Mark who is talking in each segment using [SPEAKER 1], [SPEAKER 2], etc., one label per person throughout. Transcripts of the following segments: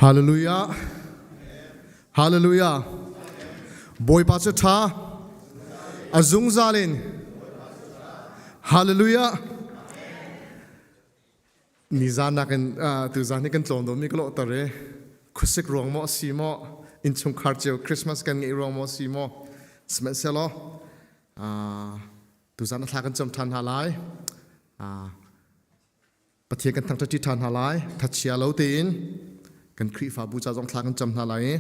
[SPEAKER 1] Hallelujah. Hallelujah. Bawipa cu ṭha. A zungzal in. Hallelujah. Nizan nakin tuzan hi kan tlawm dawmi ka lawhter i khuasik ruang maw si maw innchungkhar cio Christmas kan ngeih ruang maw si maw sihmanhsehlaw tuzan a thla kan cam ṭhan hna lai. Pathian kan thangṭhat ṭi ṭhan hna lai. Thachia lo tein kan Khrihfabu ca zong thla kan cam hna lai i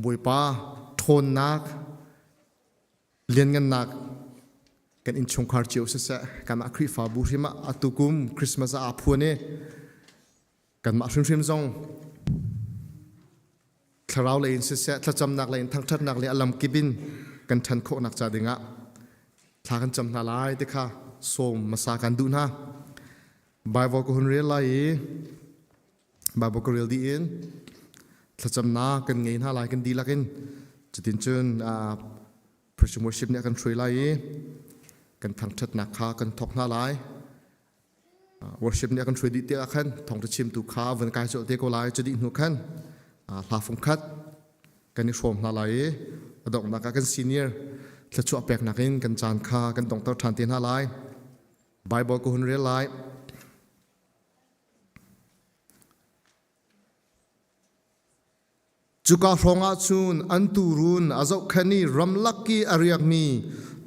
[SPEAKER 1] Bawipa ṭhawnnak lianngannak kan innchungkhar cio siseh kanmah Khrihfabu hrim ah atu kum Christmas ah aa phuan i kanmah hrimhrim zong thlarau lei in siseh thlacamnak lei in thangṭhatnak lei a lamkip in kan ṭhan khawhnak ca dingah thla kan cam hna lai ti kha sawm hmasa kan duh hna. Bible ka hun rel lai i Bible ka rel dih in thlacamnak kan ngei hna lai kan dihlak in cutin cun Christian worship nih a kan hruai lai i kan thangṭhatnak kha kan thawk hna lai. Worship nih a kan hruai dih tiah khan thawngṭha chimtu kha van kai colh te ko lai. Cu dih hnu khan hla fungkhat kan i hrawm hna lai i a donghnak ah kan senior thluachuah peknak in kan caan kha kan donghter ṭhan te hna lai. Bible ka hun rel lai. Cuka hrawngah cun an tuurun a zohkhenh i ramlak i a riakmi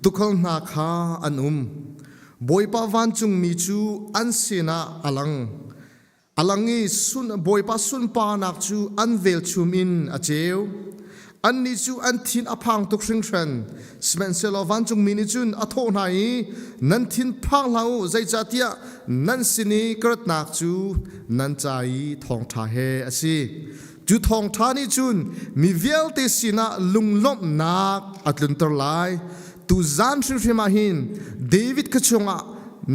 [SPEAKER 1] tuukhal hna kha an um. Bawipa vancungmi cu an sinah a lang. A lang i Bawipa sunparnak cu an velchum in a ceu. Annih cu an thin a phang tuk hringhran. Sihmanhsehlaw vancungmi nih cun a thawh hna i, Nan thin phang hlah u, zeicahtiah nan sin i ka ratnak cu nan ca i thawngṭha he a si. Cu thawngṭha nih cun mi vialte sinah lunglawmhnak a tlunter lai. Tuzan hrimhrim ah hin David ka chungah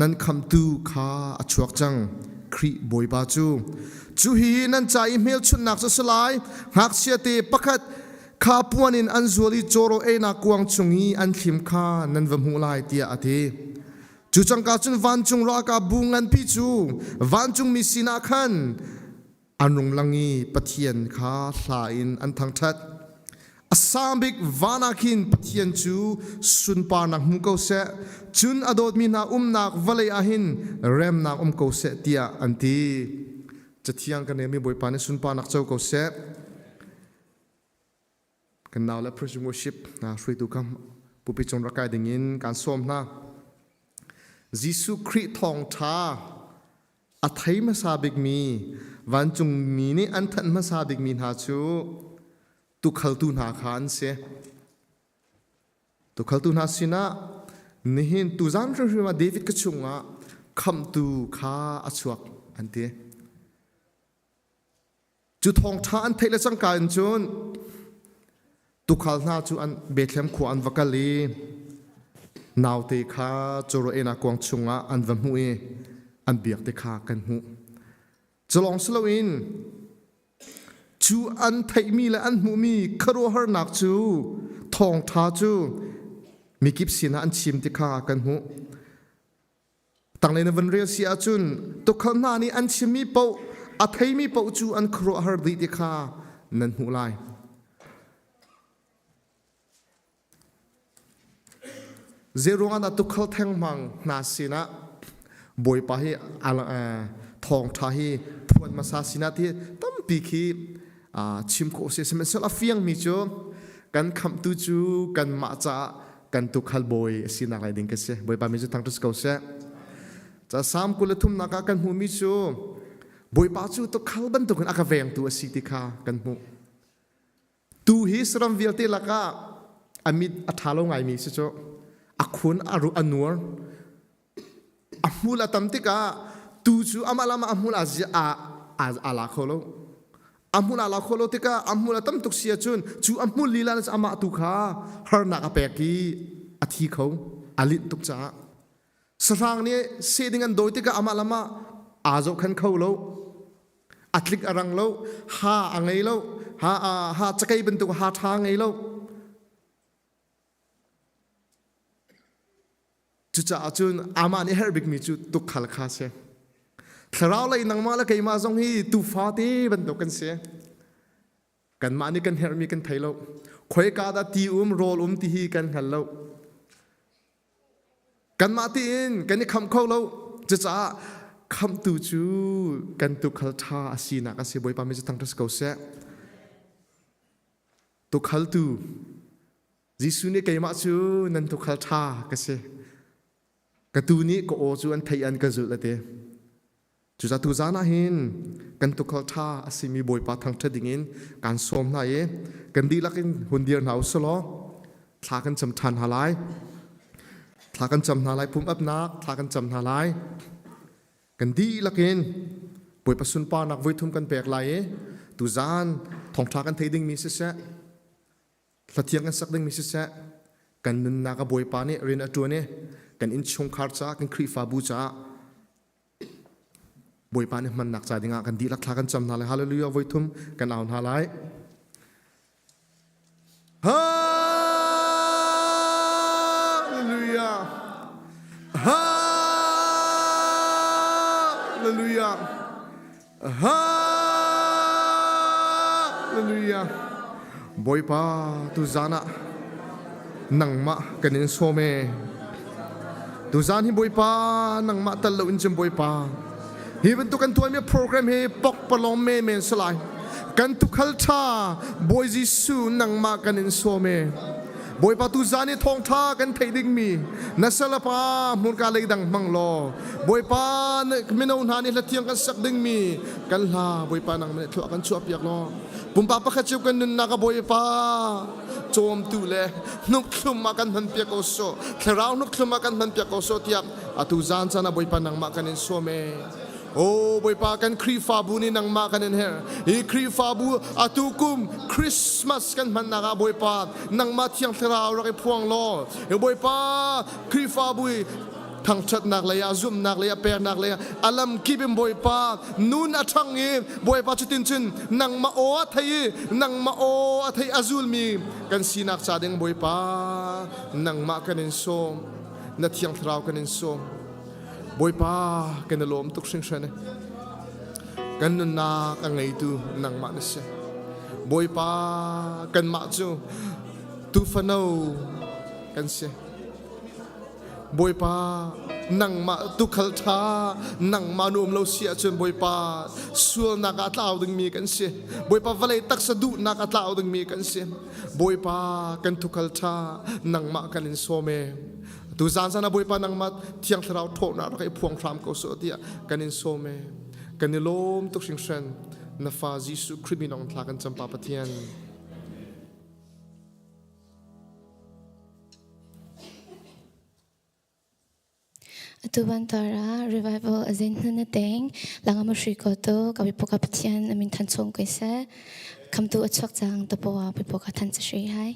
[SPEAKER 1] nan khamhtu kha a chuak cang, Khrih Bawipa cu. Cu hihi nan ca i hmelchunhnak cu a si lai, ngakchiate pakhat kha puan in an zual i cawraw einak kuang chung i an thlim kha nan va hmuh lai, tiah a ti. Cu cangka cun vancung ralkapbu nganpi cu vancungmi sinah khan an rung lang i Pathian kha hla in an thangṭhat. A sang bik van ah khin Pathian cu sunparnak hmu ko seh, cun a dawtmi hna umnak vawlei ah hin remnak um ko seh tiah an ti. Cathiang kan relmi Bawipa nih sunparnak co ko seh. Kan nau le praise worship hna hruaitu kha pupi cung rak kai dingin kaan sawm hna. Jesuh Khrih thawngṭha a thei hmasa bikmi vancungmi nih an thanh hmasa bikmi hna cu tukhaltu hna kha an si. Tukhaltu hna sinah nihin tuzan hrimhrim ah David ka chungah khamhtu kha a chuak an ti. Cu thawngṭha an theih le cangka in cun tuukhal hna cu an Bethlehem khua an va kal i naute kha cawraw kuang chungah an va hmuh i an biak ti kha kan hmuh. Cu lawng si loin cu an theihmi le an hmuhmi khuaruahharnak cu thawngṭha cu mikip sinah an chim ti kha kan hmuh. Tanglei na van rel si ahcun tuukhal hna nih an chimmi paoh a theimi paoh cu an khuaruahhar dih ti kha nan hmuh lai. Zeiruangah dah tuukhal thengmang hna sinah Bawipa hi thawngṭha hi phuan hmasa sinah ti tampi khi chim khawh si. Sihmanhsehlaw a fiangmi cu kan khamhtu cu kanmah caah kan tuukhal bawi a sinak lai ding ka si. Bawipa min cu thangṭhat si ko seh. Ca Salm 23 ah kan hmuhmi cu Bawipa cu tuukhal bantukin a ka vengtu a si ti kha kan hmuh. Tu hi saram vialte lakah a mit a ṭha lo ngaimi si cu a khun a ruh a nuar a hmul a tam tikah tu cu amah lam ah a hmul a a la kho lo a hmul a la kho lo tikah a hmul a tam tuk si ahcun cu a hmul lila in amah tu kha harnak a pek i a thi kho a linh tuk caah sahrang nih seh ding an dawi tikah amah lam ah aa zohkhan kho lo a tlik a rang lo ha a ngei lo ha ha cakei bantuk ha ṭha ngei lo Cucaah cun amah nih herh bikmi cu tukhal kha a si. Thlarau lei nangmah le keimah zong hi tuufa te bantuk kan si. Kanmah nih kan herhmi kan thei lo. Khoika dah ti um rawl um ti hi kan hngal lo. Kanmah tiin kan i khamh kho lo. Cucaah khamhtu cu kan tuukhal ṭha a sinak a si. Bawipa min cu thangṭhat si ko seh. Tuukhaltu Jesuh nih keimah cu nan tuukhal ṭha ka si. Ka tuu nih ka aw cu an theih an ka zulh a ti. Cucaah tuzaan ah hin kan tuukhal ṭha a simi Bawipa thangṭhat dingin kaan sawm hna i kan dihlak in hun dir hna u sih law thla kan cam ṭhan hna lai. Thla kan cam hna lai, pum apnak thla kan cam hna lai. Kan dihlak in Bawipa sunparnak voithum kan pek lai i tuzaan thawngṭha kan thei dingmi siseh, hlathiang kan sak dingmi siseh, kan nunnak a Bawipa nih rian a ṭuan i kan innchungkhar caah, kan Khrihfabu caah Bawipa nih hmannak ca dingah kan dihlak thla kan cam hna lai. Hallelujah voithum kan au hna lai. Hallelujah. Hallelujah. Hallelujah. Bawipa tuzan ah nangmah kan in sawm ee. Tuzan hi Bawipa nangmah tal lo in cun Bawipa hi bantuk kan tuahmi program hi pokpalawng menmen si lai. Kan tukhal ṭha Bawi Jesuh nangmah kan in sawm ee. Bawipa tuzan i thawngṭha kan theih dingmi na salapa hmurka leidang hmang law Bawipa mino hna nih hlathiang kan sak dingmi kan hla Bawipa nangmah nih thluah kan chuahpiak law pumpak pakhat cio kan nunnak ah Bawipa cawmtu le hnukhthlum ah kan hmanpiak ko sawh thlarau hnukhthlum ah kan hmanpiak ko sawh tiah atu zan caan ah Bawipa nangmah kan in sawm ee O Bawipa kan Khrihfabu nih nangmah kan in herh. Hi Khrihfabu atu kum Christmas kan hmannak ah Bawipa nangmah Thiang Thlarau rak i phuang law hi Bawipa Khrihfabu i thangṭhatnak lei ah zumhnak lei ah peknak lei ah a lam kip in Bawipa nun a ṭhang i Bawipa cutin cun nangmah aw a thei i nangmah aw a thei a zulmi kan sinak ca ding Bawipa nangmah kan in sawm na Thiang Thlarau kan in sawm. Bawipa kan i lawm tuk hringhran e. Kan nunnak a ngeitu nangmah na si. Bawipa kanmah cu tufano kan si. Bawipa nangmah tukhal ṭha nangmah nu um lo si ahcun Bawipa sualnak ah a tlau dingmi kan si. Bawipa vawlei taksa duhnak a tlau dingmi kan si. Bawipa kan tukhal ṭha nangmah kan in sawm e. Tu zan zan ah Bawipa nangmah Thiang Thlarau ṭhawhnak rak i phuang hram ko sawh tiah kan in sawm e. Kan i lawm tuk hringhran. Na fa Jesuh Khrih min thla kan cam Pa Pathian.
[SPEAKER 2] Atu bantar ah revival azin hnu na teng langam hri ko tu ka pipoka Pathian amin than chung ko se khamtu a chuak cang tapoa pipoka than cha shui hai.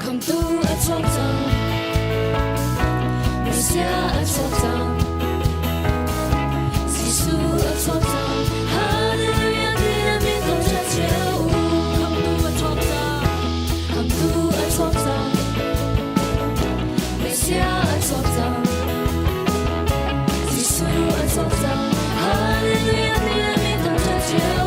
[SPEAKER 2] Khamtu a chuak cang, Messiah a chuak cang, Jesuh a chuak cang, Hallelujah ti na min thangṭhat cio. Khamtu a chuak cang, Khamtu a chuak cang, Messiah a chuak cang, Jesuh a chuak cang, Hallelujah ti na min thangṭhat cio.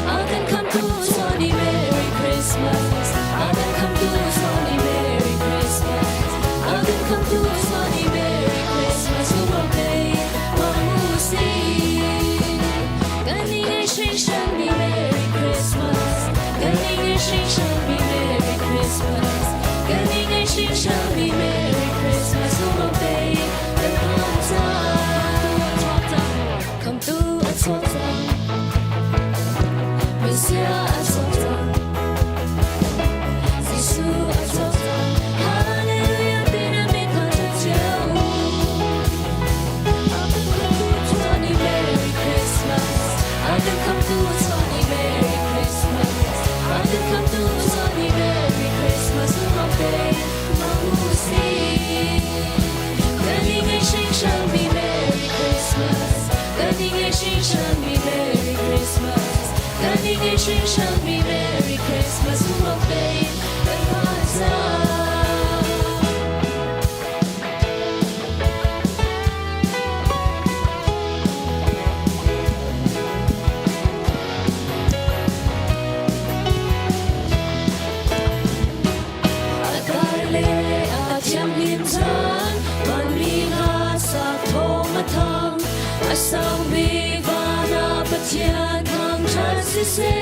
[SPEAKER 2] A kan khamtu Sony Merry Christmas, A kan khamtu Sony Merry Christmas, A kan khamtu Sony Merry Christmas, Umrope Mamusi. Kan i hringhran mi Merry Christmas, Kan i hringhran mi Merry Christmas, Kan i hringhran mi Merry Christmas, Umrope kan hman cang. Khamtu a chuak cang, Messiah a chuak cang, Jesuh a chuak cang, Hallelujah ti na min thangṭhat cio. Tony Merry Christmas, I can come to Tony Merry Christmas, I can come to Tony Merry Christmas, Umrope Mamusi. Kan i ngaihhringhran mi Merry Christmas. hringhranmi Merry Christmas lungruang tein kan hman cang. A dar le a thianghlim caan, vanmi hla sak thawng a thang. A sang bik van ah Pathian thangṭhat siseh.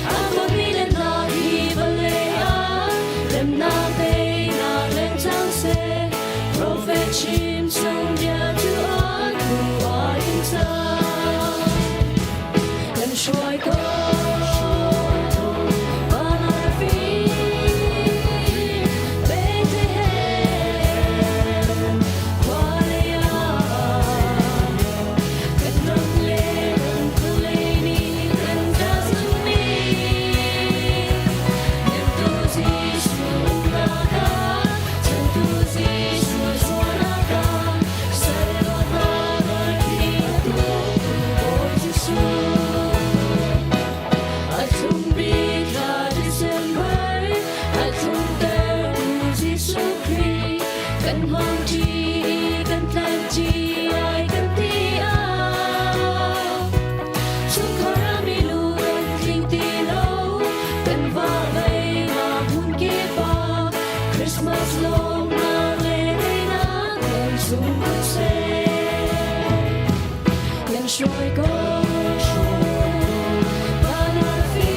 [SPEAKER 2] A dawtmi le hna hi vawlei ah remnak teinak leng cang seh. Profet chim chung bia cu an hnu ah in cang. Kan hruai ko van arfi Bethlehem khua lei ah kan ram le ram khualei nih kan ta zummi Nemtu Jesuh umnak ah Chantu Jesuh zuanak ah Salawtnak arfi a tuahtu Bawi Jesuh. A tlung bik thla December, a tlungtertu Jesuh Khrih. Kan hmangṭi i kan tlanṭi ai kan ti ah. Chungkhar ah milu kan tling ti lo, kan va vei nak hmun kip ah. Christmas lawmnak le teinak kan sung ko seh. Kan hruai ko van arfi.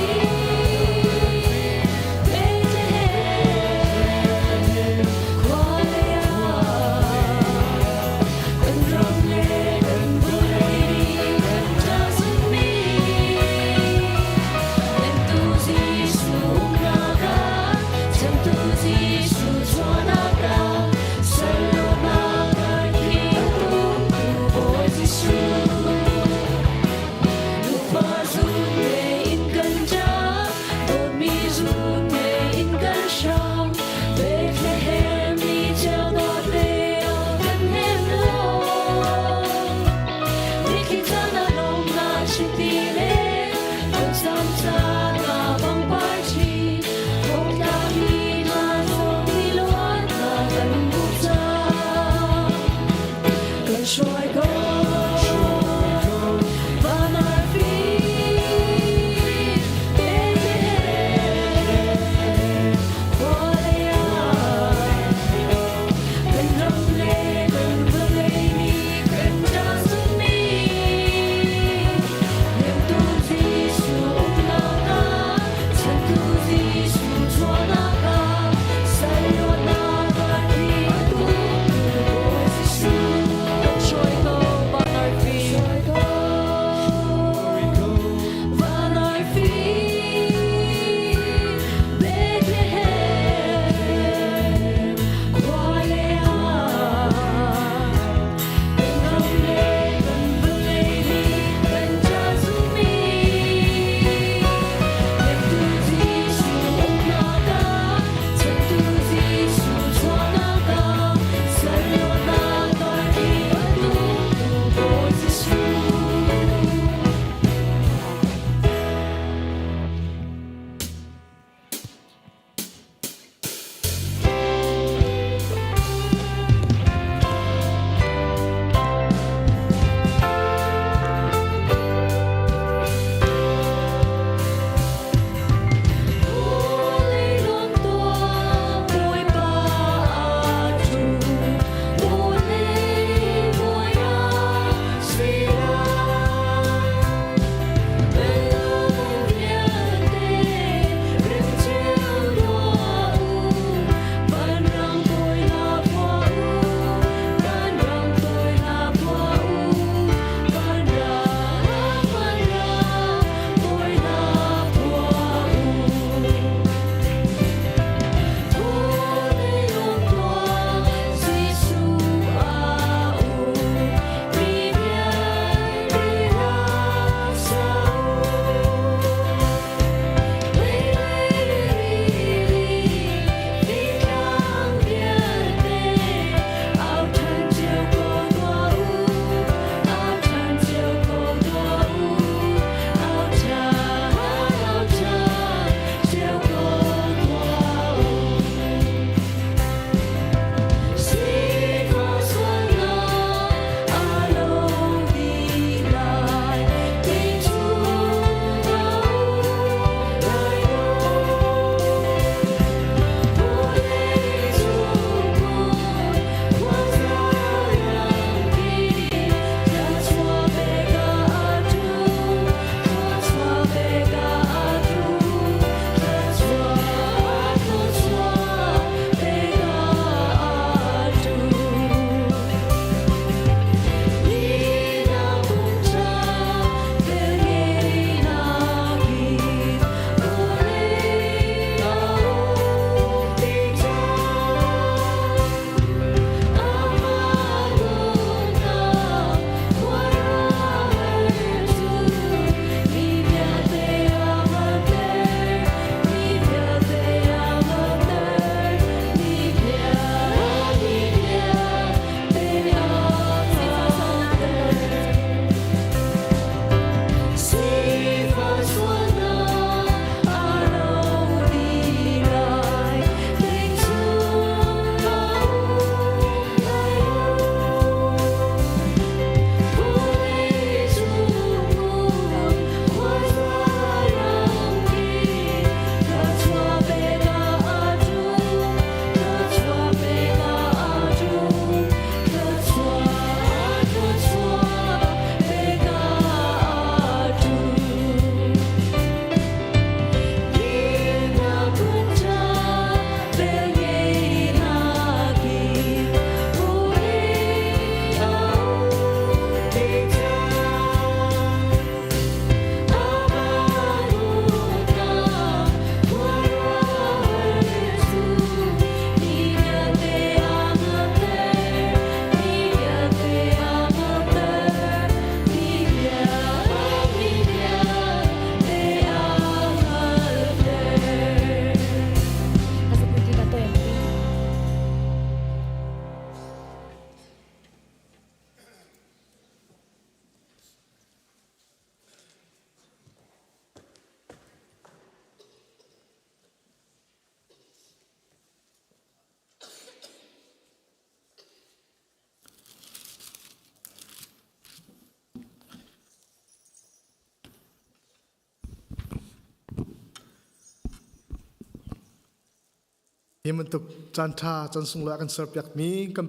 [SPEAKER 3] Hi bantuk caan ṭha caan sunglawi a kan serpiakmi kan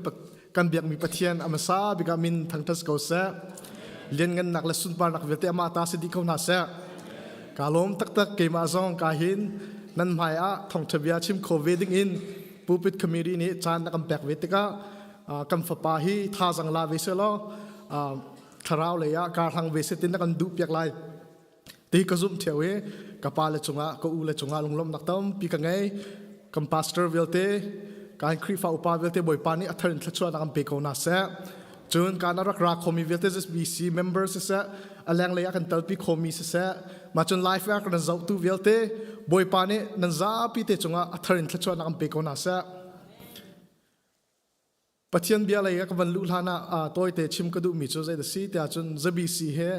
[SPEAKER 3] kan biakmi Pathian a hmasa bik ah min thangṭhat ko seh. Lianngannak le sunparnak vialte amah ta si dih ko hna seh. Kaa lawm taktak keimah zong ka hin nan hmai ah thawngṭha bia chim kho ve ding in pulpit committee nih caan a kan pek ve tikah kan fapa hi thazaang la ve selaw thlarau lei ah kar hlang ve seh tin a kan duh piak lai. Ti ka zumh ṭheo i ka pa le cungah ka u le cungah lunglawmhnak tampi ka ngei. Kan pastor vialte, kan Khrihfa upa vialte Bawipa nih a thar in thluachuahnak an pe ko hna seh. Cun kan a rak ra khomi vialte ZBC member siseh, a lenglei ah kan telpi khomi siseh, mah cun live ah kan zohtu vialte Bawipa nih nan zapi te cungah a thar in thluachuahnak an pe ko hna seh. Pathian bia lei ah ka van luh hlan ah tawite chim ka duhmi cu zei da si tiah cun ZBC he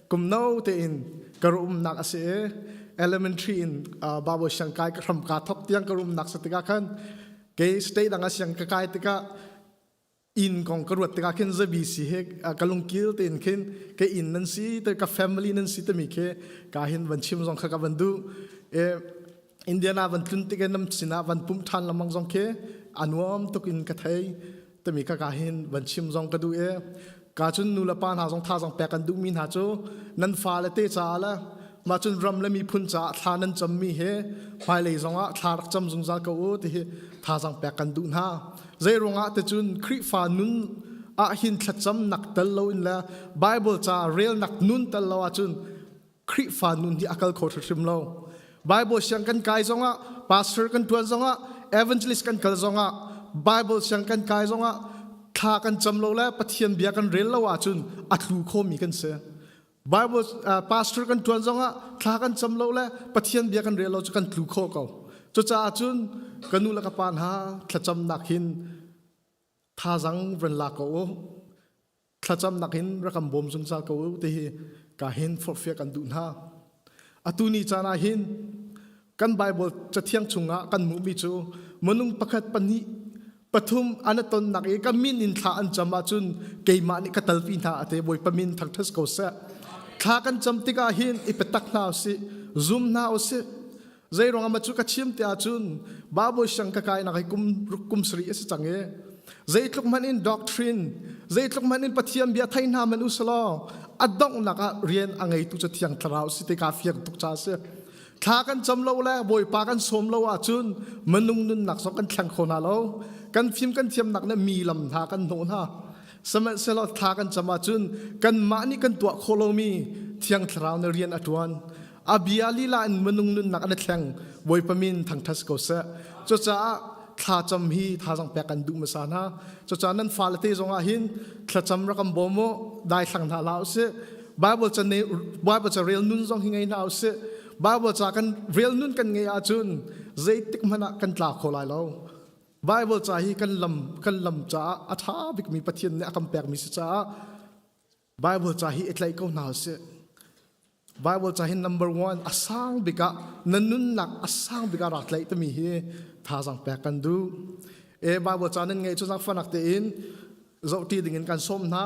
[SPEAKER 3] kum no tein ka umnak a si i elementary in Bible siang kai ka hram ka thok tiang ka umnak sa tikah khan kei state dang ah siang ka kai tikah inn kong ka ruat tikah khin ZBC he ka lungkil tein khin ke inn nan si te ka family nan si timi khi ka hin van chim zong kha ka van duh. Indiana van tlun tik in nam sinah van pumh ṭhan lengmang zong khi a nuam tuk in ka thei timi ka ka hin van chim zong ka duh i ka cun nu le pa hna zong thazang pek kan duhmi hna cu nan fale te caah le mah cun ram le miphun caah thla nan cammi hi hmailei zongah thla rak cam zungzal ko u ti hi thazang pek kan duh hna. Zei ruangah te cun Khrihfa nun ah hin thlacam nak tel loin le Bible ca relnak nun tel lo ahcun Khrihfa nun hi a kal kho hrimhrim lo. Bible siang kan kai zongah, pastor kan tuan zongah, evangelist kan kal zongah, Bible siang kan kai zongah thla kan cam lo le Pathian bia kan rel lo ahcun a tlu khomi kan si. Bible pastor kan tuan zongah thla kan cam lo le Pathian bia kan rel lo cu kan tlu kho ko. Cucaah cun ka nu le ka pa hna thlacamnak hin thazang van la ko u. Thlacamnak in rak kan bawm zungzal ko u ti hi ka hin forhfiah kan duh hna. Atu ni caan ah hin kan Bible cathiang chungah kan hmuhmi cu minung pakhat pahnih pathum an i tonnak i ka min in thla an cam ahcun keimah nih ka talpi hna ate Bawipa min thangṭhat ko seh. Thla kan cam tikah hin i petak hna usih, zum hna usih. Zei ruangah mah cu ka chim ti ahcun Baibal siang ka kainak hi kum ruk kum sarih a si cang i zeitluk hmanh in doctrine zeitluk hmanh in Pathian bia thei hna man usalaw a donghnak ah rian a ngeitu cu Thiang Thlarau si ti kaa fiang tuk ca a si. Thla kan cam lo le Bawipa kan sawm lo ahcun minung nunnak zong kan thleng kho hna lo. Kan fim kan thiamnak le mi lam hna kan hnawh hna. Sihmanhsehlaw thla kan cam ahcun kanmah nih kan tuah khawh lomi Thiang Thlarau nih rian a ṭuan. A bia lila in minung nunnak an i thleng. Bawipa min thangṭhat ko seh. Cucaah thlacam hi thazang pek kan duh hmasa hna. Cucaah nan fale te zong ah hin thlacam rak kan bawm u, daithlang hna hlah usih. Bible ca ne Bible ca rel nun zong hi ngei hna usih. Bible ca kan rel nun kan ngei ahcun zeitik hmanh ah kan tla kho lai lo. Bible ca hi kan lam kan lam caah a ṭha bikmi Pathian nih a kan pekmi si caah Bible ca hi i tlaih ko hna usih. Bible ca hi number one a sang bik ah na nunnak a sang bik ah rak tlaih timi hi thazang pek kan duh. E Bible ca nan ngeih cu zaangfahnak tein zohti ding in kan sawm hna.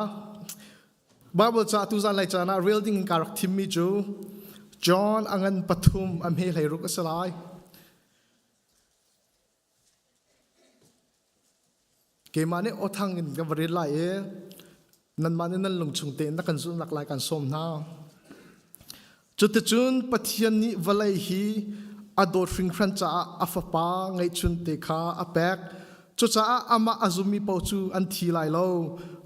[SPEAKER 3] Bible ca tu zan lai caan ah rel ding in ka rak thimmi cu John a ngan pathum a hme hlei ruk a si lai. Keimah nih awthang in ka va rel lai i nanmah nih nan lungchung tein na kan zulhnak lai kan sawm hna. Cuticun Pathian nih vawlei hi a dawt hringhran caah a Fapa ngeihchunte kha a pek. Cucaah amah a zummi paoh cu an thi lai lo,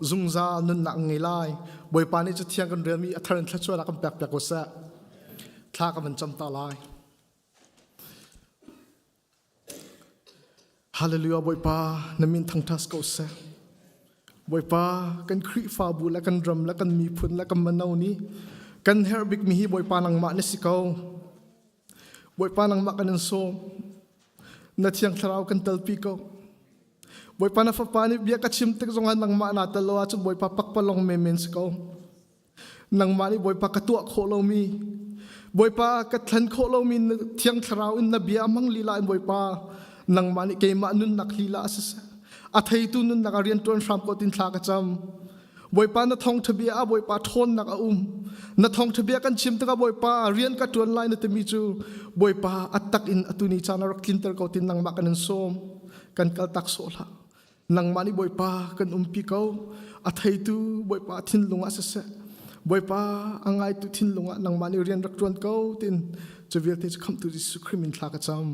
[SPEAKER 3] zungzal nunnak an ngei lai. Bawipa nih Cathiang kan relmi a thar in thluachuahnak kan pekpiak ko seh. Thla ka van cam ta lai. Hallelujah Bawipa na min thangṭhat ko seh. Bawipa kan Khrihfabu le kan ram le kan miphun le kan mano nih kan herh bikmi hi Bawipa nangmah na si ko. Bawipa nangmah kan in sawm. Na Thiang Thlarau kan telpi ko. Bawipa na fapa nih bia ka chim tik zongah nangmah naa tel lo ahcun Bawipa pakpalawng menmen si ko. Nangmah nih Bawipa ka tuah khawh lomi, Bawipa ka thlen khawh lomi Thiang Thlarau in na bia hmang lila in Bawipa nangmah nih keimah nunnak lila a siseh, a theitu nunnak a rianṭuan hram ko tin thla ka cam. Bawipa na thawngṭha bia ah Bawipa ṭhawnnak a um. Na thawngṭha bia kan chim tikah Bawipa rian ka ṭuan lai na timi cu Bawipa a tak in atu ni caan ah rak tlinter ko tin nangmah kan in sawm. Kan kal tak sawh hlah. Nangmah nih Bawipa kan umpi ko. A theitu Bawipa thinlung ah siseh. Bawipa a ngaitu thinlung ah nangmah nih rian rak ṭuan ko tin cu vialte cu khamhtu Jesuh Khrih min thla ka cam.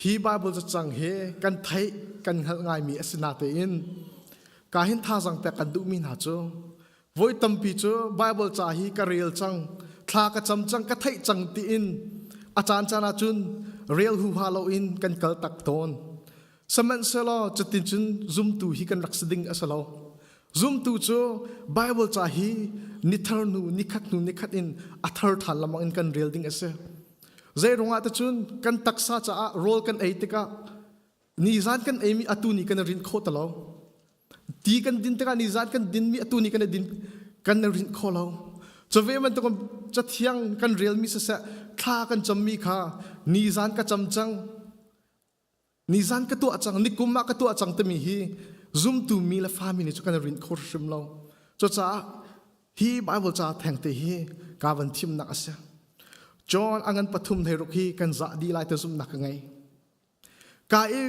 [SPEAKER 3] Hi Bible cacang hi kan theih kan hngalh ngaimi a si natein ka hin thazang pek kan duhmi hna cu voi tampi cu Bible ca hi ka rel cang thla ka cam cang ka theih cang tiin a caan caan ahcun rel huha loin kan kal tak tawn. Sihmanhsehlaw cutin cun zumtu hi kan rak si ding a si lo. Zumtu cu Bible ca hi nithar hnu nikhat hnu nikhat in a thar ṭhan lengmang in kan rel ding a si. Zeiruangah te cun kan taksa caah rawl kan ei tikah nizan kan eimi atu ni kan i rinh khawh ti lo. Ti kan din tikah nizan kan dinmi atu ni kan i din kan i rinh kho lo. Cuve bantuk cathiang kan relmi siseh thla kan cammi kha nizan ka cam cang nizan ka tuah cang nikum ah ka tuah cang timi hi zumtu mi le fami nih cu kan i rinh kho hrim lo. Cucaah hi Bible ca thengte hi ka van thimnak a si. John a ngan pathum hei ruk hi kan zah dih lai te zumhnak ka ngei. Ka i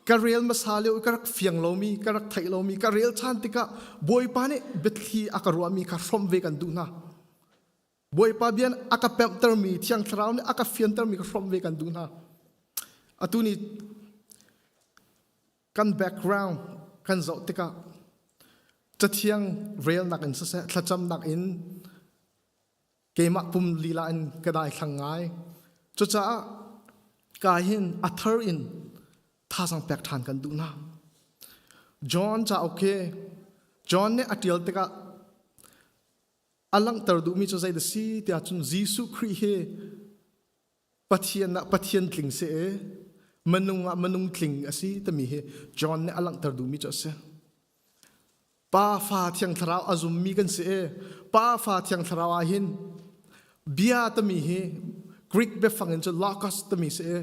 [SPEAKER 3] ka rel hmasa lio ka rak fiang lomi ka rak theih lomi ka rel ṭhan tikah Bawipa nih biathli a ka ruahmi kha hrawmh ve kan duh hna. Bawipa bia a ka pemhtermi Thiang Thlarau nih a ka fiantermi ka hrawmh ve kan duh hna. Atu ni kan background kan zoh tikah cathiang relnak in siseh thlacamnak in keimah pum lila in ka daithlang ngai. Cucaah ka hin a thar in thazang pek ṭhan kan duh hna. John cauk hi John nih a ṭial tikah a langhter duhmi cu zei dah si tiah cun Jesuh Khrih hi Pathian ah Pathian tling si i minung ah minung tling a si timi hi John nih a langhter duhmi cu a si. Pa Fa Thiang Thlarau a zummi kan si i Pa Fa Thiang Thlarau ah hin bia timi hi Greek biafang in cu logos timi si i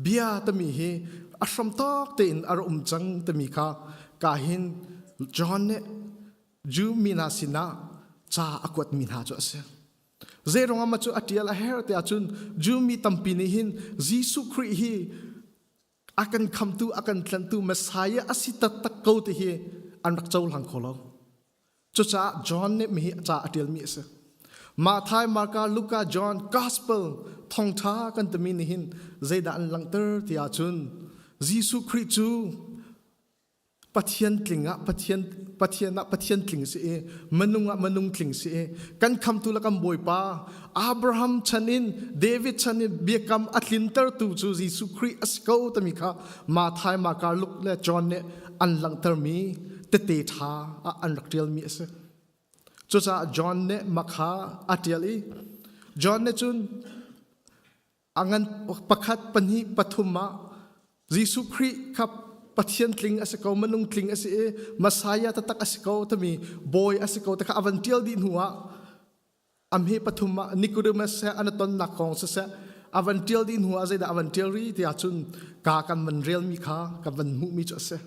[SPEAKER 3] bia timi hi a hram tawk tein a ra um cang timi kha ka hin John nih Jew mi hna sinah ca a kuatmi hna cu a si. Zeiruangah mah cu a ṭial a herh tiah cun Jew mi tampi nih hin Jesuh Khrih hi a kan khamtu a kan tlanhtu Messiah a si taktak ko ti hi an rak cohlang kho lo. Cucaah John nih mihi ca a ṭialmi a si. Matthai, Marka, Luka, John Gospel thawngṭha kan timi nih hin zeidah an langhter tiah cun Jesuh Khrih cu Pathian tling ah Pathian Pathian ah Pathian tling si i minung ah minung tling si i kan khamtu le kan Bawipa Abraham chan in David chan in biakam a tlintertu cu Jesuh Khrih a si ko timi kha Matthai, Marka, Luke le John nih an langhtermi tete ṭha ah an rak ṭialmi a si. Cucaah John nih makha a ṭial i John nih cun A ngan pakhat, pahnih, pathum ah Jesuh Khrih kha Pathian tling a si ko, minung tling a si i Messiah taktak a si ko timi bawi a si ko ti kha a van ṭial dih hnu ah a hme pathum ah Nicodemus he an i tonnak kong siseh a van ṭial dih hnu ah zeidah a van ṭial rih ti ahcun ka kan van relmi kha kan van hmuhmi cu a si.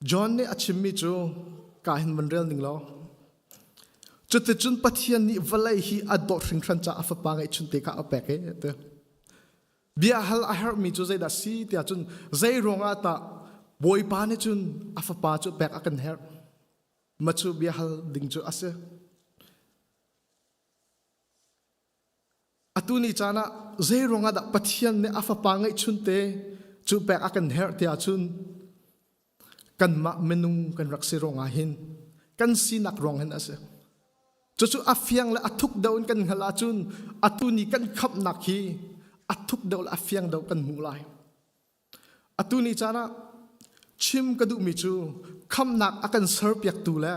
[SPEAKER 3] John nih a chimmi cu ka hin van rel ning law cuticun Pathian nih vawlei hi a dawt hringhran caah a fapa ngeihchunte kha a pek e ti. Bia hal a herhmi cu zeidah si tiah cun zei ruangah tah Bawipa nih cun a fapa cu pek a kan herh ma cu bia hal ding cu a si. Atu ni caan ah zei ruangah dah Pathian nih a fapa ngeihchunte cu pek a kan herh tiah cun kanmah minung kan rak si ruangah hin kan sinak ruang hin a si. Cucu a fiang le a thuk deuh in kan hngalh ahcun atu ni kan khamhnak hi a thuk deuh le a fiang deuh kan hmuh lai. Atu ni caan ah chim ka duhmi cu khamhnak a kan serpiaktu le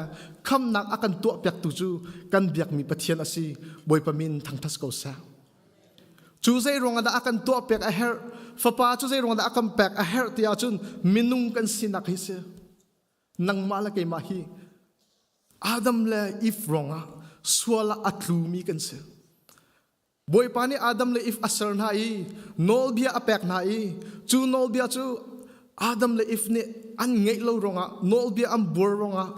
[SPEAKER 3] khamhnak a kan tuahpiaktu cu kan biakmi Pathian a si. Bawipa min thangṭhat ko seh. Cu zei ruangah dah a kan tuahpiak a herh? Fapa cu zei ruangah dah a kan pek a herh ti ahcun minung kan sinak hi si. Nangmah le keimah hi Adam le Eve ruangah sual ah a tlumi kan si. Bawipa nih Adam le Eve a ser hna i nawlbia a pek hna i cu nawlbia cu Adam le Eve nih an ngeih lo ruangah nawlbia an buar ruangah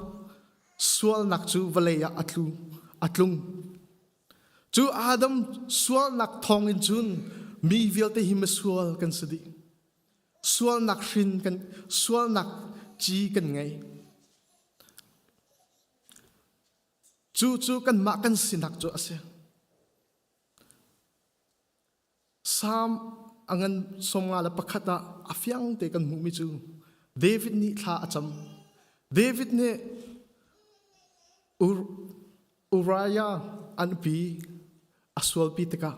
[SPEAKER 3] sualnak cu vawlei ah a tlu a tlung. Cu Adam sualnak thawngin cun mi vialte hi misual kan si dih. Sualnak hrin kan sualnak ci kan ngei. Cu cu kanmah kan sinak cu a si. Salm a ngan 51 ah a fiang te kan hmuhmi cu David nih thla a cam. David nih Uriah an pi a sualpi tikah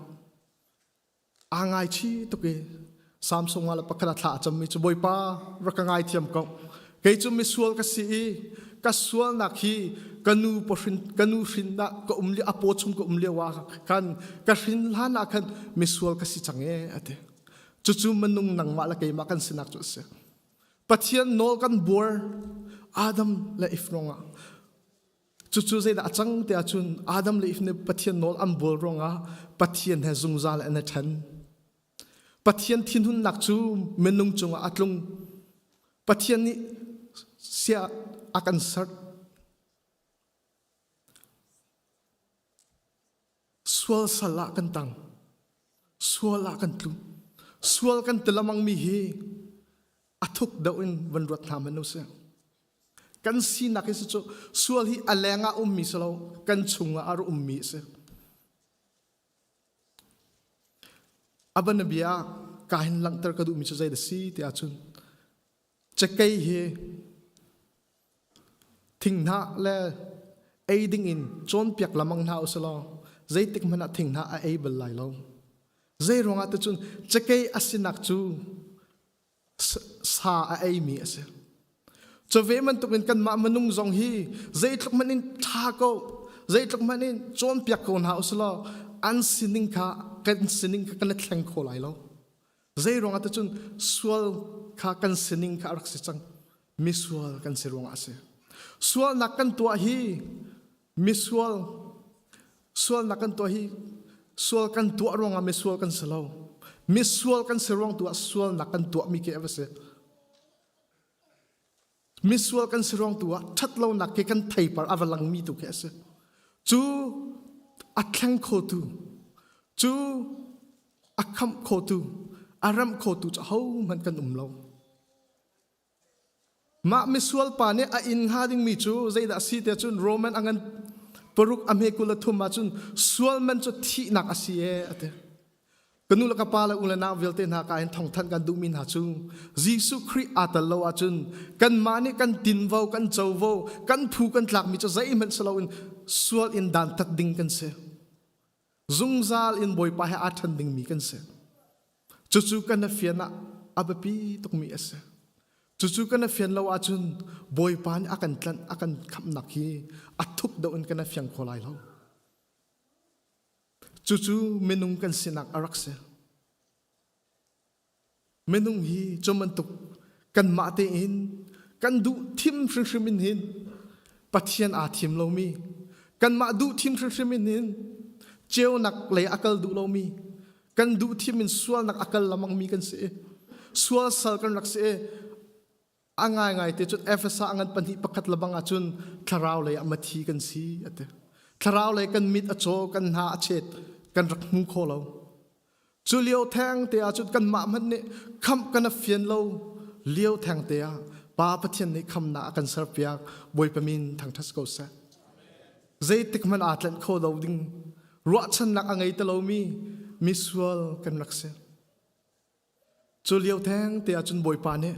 [SPEAKER 3] aa ngaichih tuk i Salm 51 ah thla a cammi cu Bawipa rak ka ngaithiam ko. Kei cu misual ka si i ka sualnak hi ka nu pahrin ka nu hrin ah ka um li a paw chung ka um lio ah khan ka hrin hlan ah khan misual ka si cang e ati. Cucu minung nangmah le keimah kan sinak cu a si. Pathian nawl kan buar Adam le Eve ruangah Cucu zeidah a cang ti ahcun Adam le Eve nih Pathian nawl an bual ruangah Pathian he zungzal an i ṭhen. Pathian thinhunnak cu minung cungah a tlung. Pathian nih sia a kan serh. Sual sal ah kan tang. Sual ah kan tlu. Sual kan ti lamangmi hi a thuk deuh in van ruat hna hmanh usih. Kan sinak hi cu sual hi a leng ah ummi si lo, kan chungah a rak ummi a si. A bianabia ah ka hin langhter ka duhmi cu zei dah si ti ahcun cakei hi thinghnah le ei ding in cawnpiak lamang hna usih law zeitik hmanh ah thinghnah a ei bal lai lo. Zei ruangah ti cun cakei a sinak cu sa a eimi a si. Cu ve bantukin kanmah minung zong hi zeitluk hmanh in ṭha ko, zeitluk hmanh in cawnpiak ko hna usih law an sining kha kan sining kha kan i thleng kho lai lo. Zei ruangah ti cun sual kha kan sining kha a rak si cang. Misual kan si ruangah a si. Sualnak kan tuah hi misual sualnak kan tuah hi sual kan tuah ruangah misual kan si lo. Misual kan si ruang tu ah sualnak kan tuahmi khi a va si. Misual kan si ruang tu ah ṭhatlonak khi kan theipar a va langmi tu khi a si. Cu a thleng khotu, cu a khamh khotu, a remh khotu cu ahohmanh kan um lo. Mah misual pa nih a inn hnga dingmi cu zeidah a si tiah cun Roman a ngan paruk a hme 23 ah cun sual man cu thihnak a si ee a ti. Ka nu le ka pa le u le nau vialte hna ka in thawngthanh kan duhmi hna cu Jesuh Khrih aa tel lo ahcun kanmah nih kan tinvo, kan covo, kan phu kan tlakmi cu zeihmanh si loin sual in dantat ding kan si. Zungzal in Bawipa he aa ṭhen dingmi kan si. Cucu kan i fian ah a biapi tukmi a si. Cucu kan i fian lo ahcun Bawipa nih a kan tlanh, a kan khamhnak hi a thup deuh in kan i fiang kho lai lo. Cucu minung kan sinak a rak si. Minung hi cu bantuk kanmah tein kan duh thim hrimhrim in hin Pathian aa thim lomi, kanmah duh thim hrimhrim in hin ceunak lei a kal duh lomi, kan duh thim in sualnak a kal lamangmi kan si i sual sal kan rak si i A ngaingai te cun Efesa a ngan pahnih pakhat lebang ahcun thlarau lei ah mathi kan si a ti. Thlarau lei kan mit a caw, kan hna a chet, kan rak hmu kho lo. Cu lio theng te ahcun kanmah hmanh nih khamh kan a fian lo lio theng te ah Pa Pathian nih khamnak a kan serpiak Bawipa min thangṭhat ko seh. Zeitik hmanh aa tlanh kho lo ding ruahchannak a ngei ti lomi misual kan rak si. Cu lio theng te ahcun Bawipa nih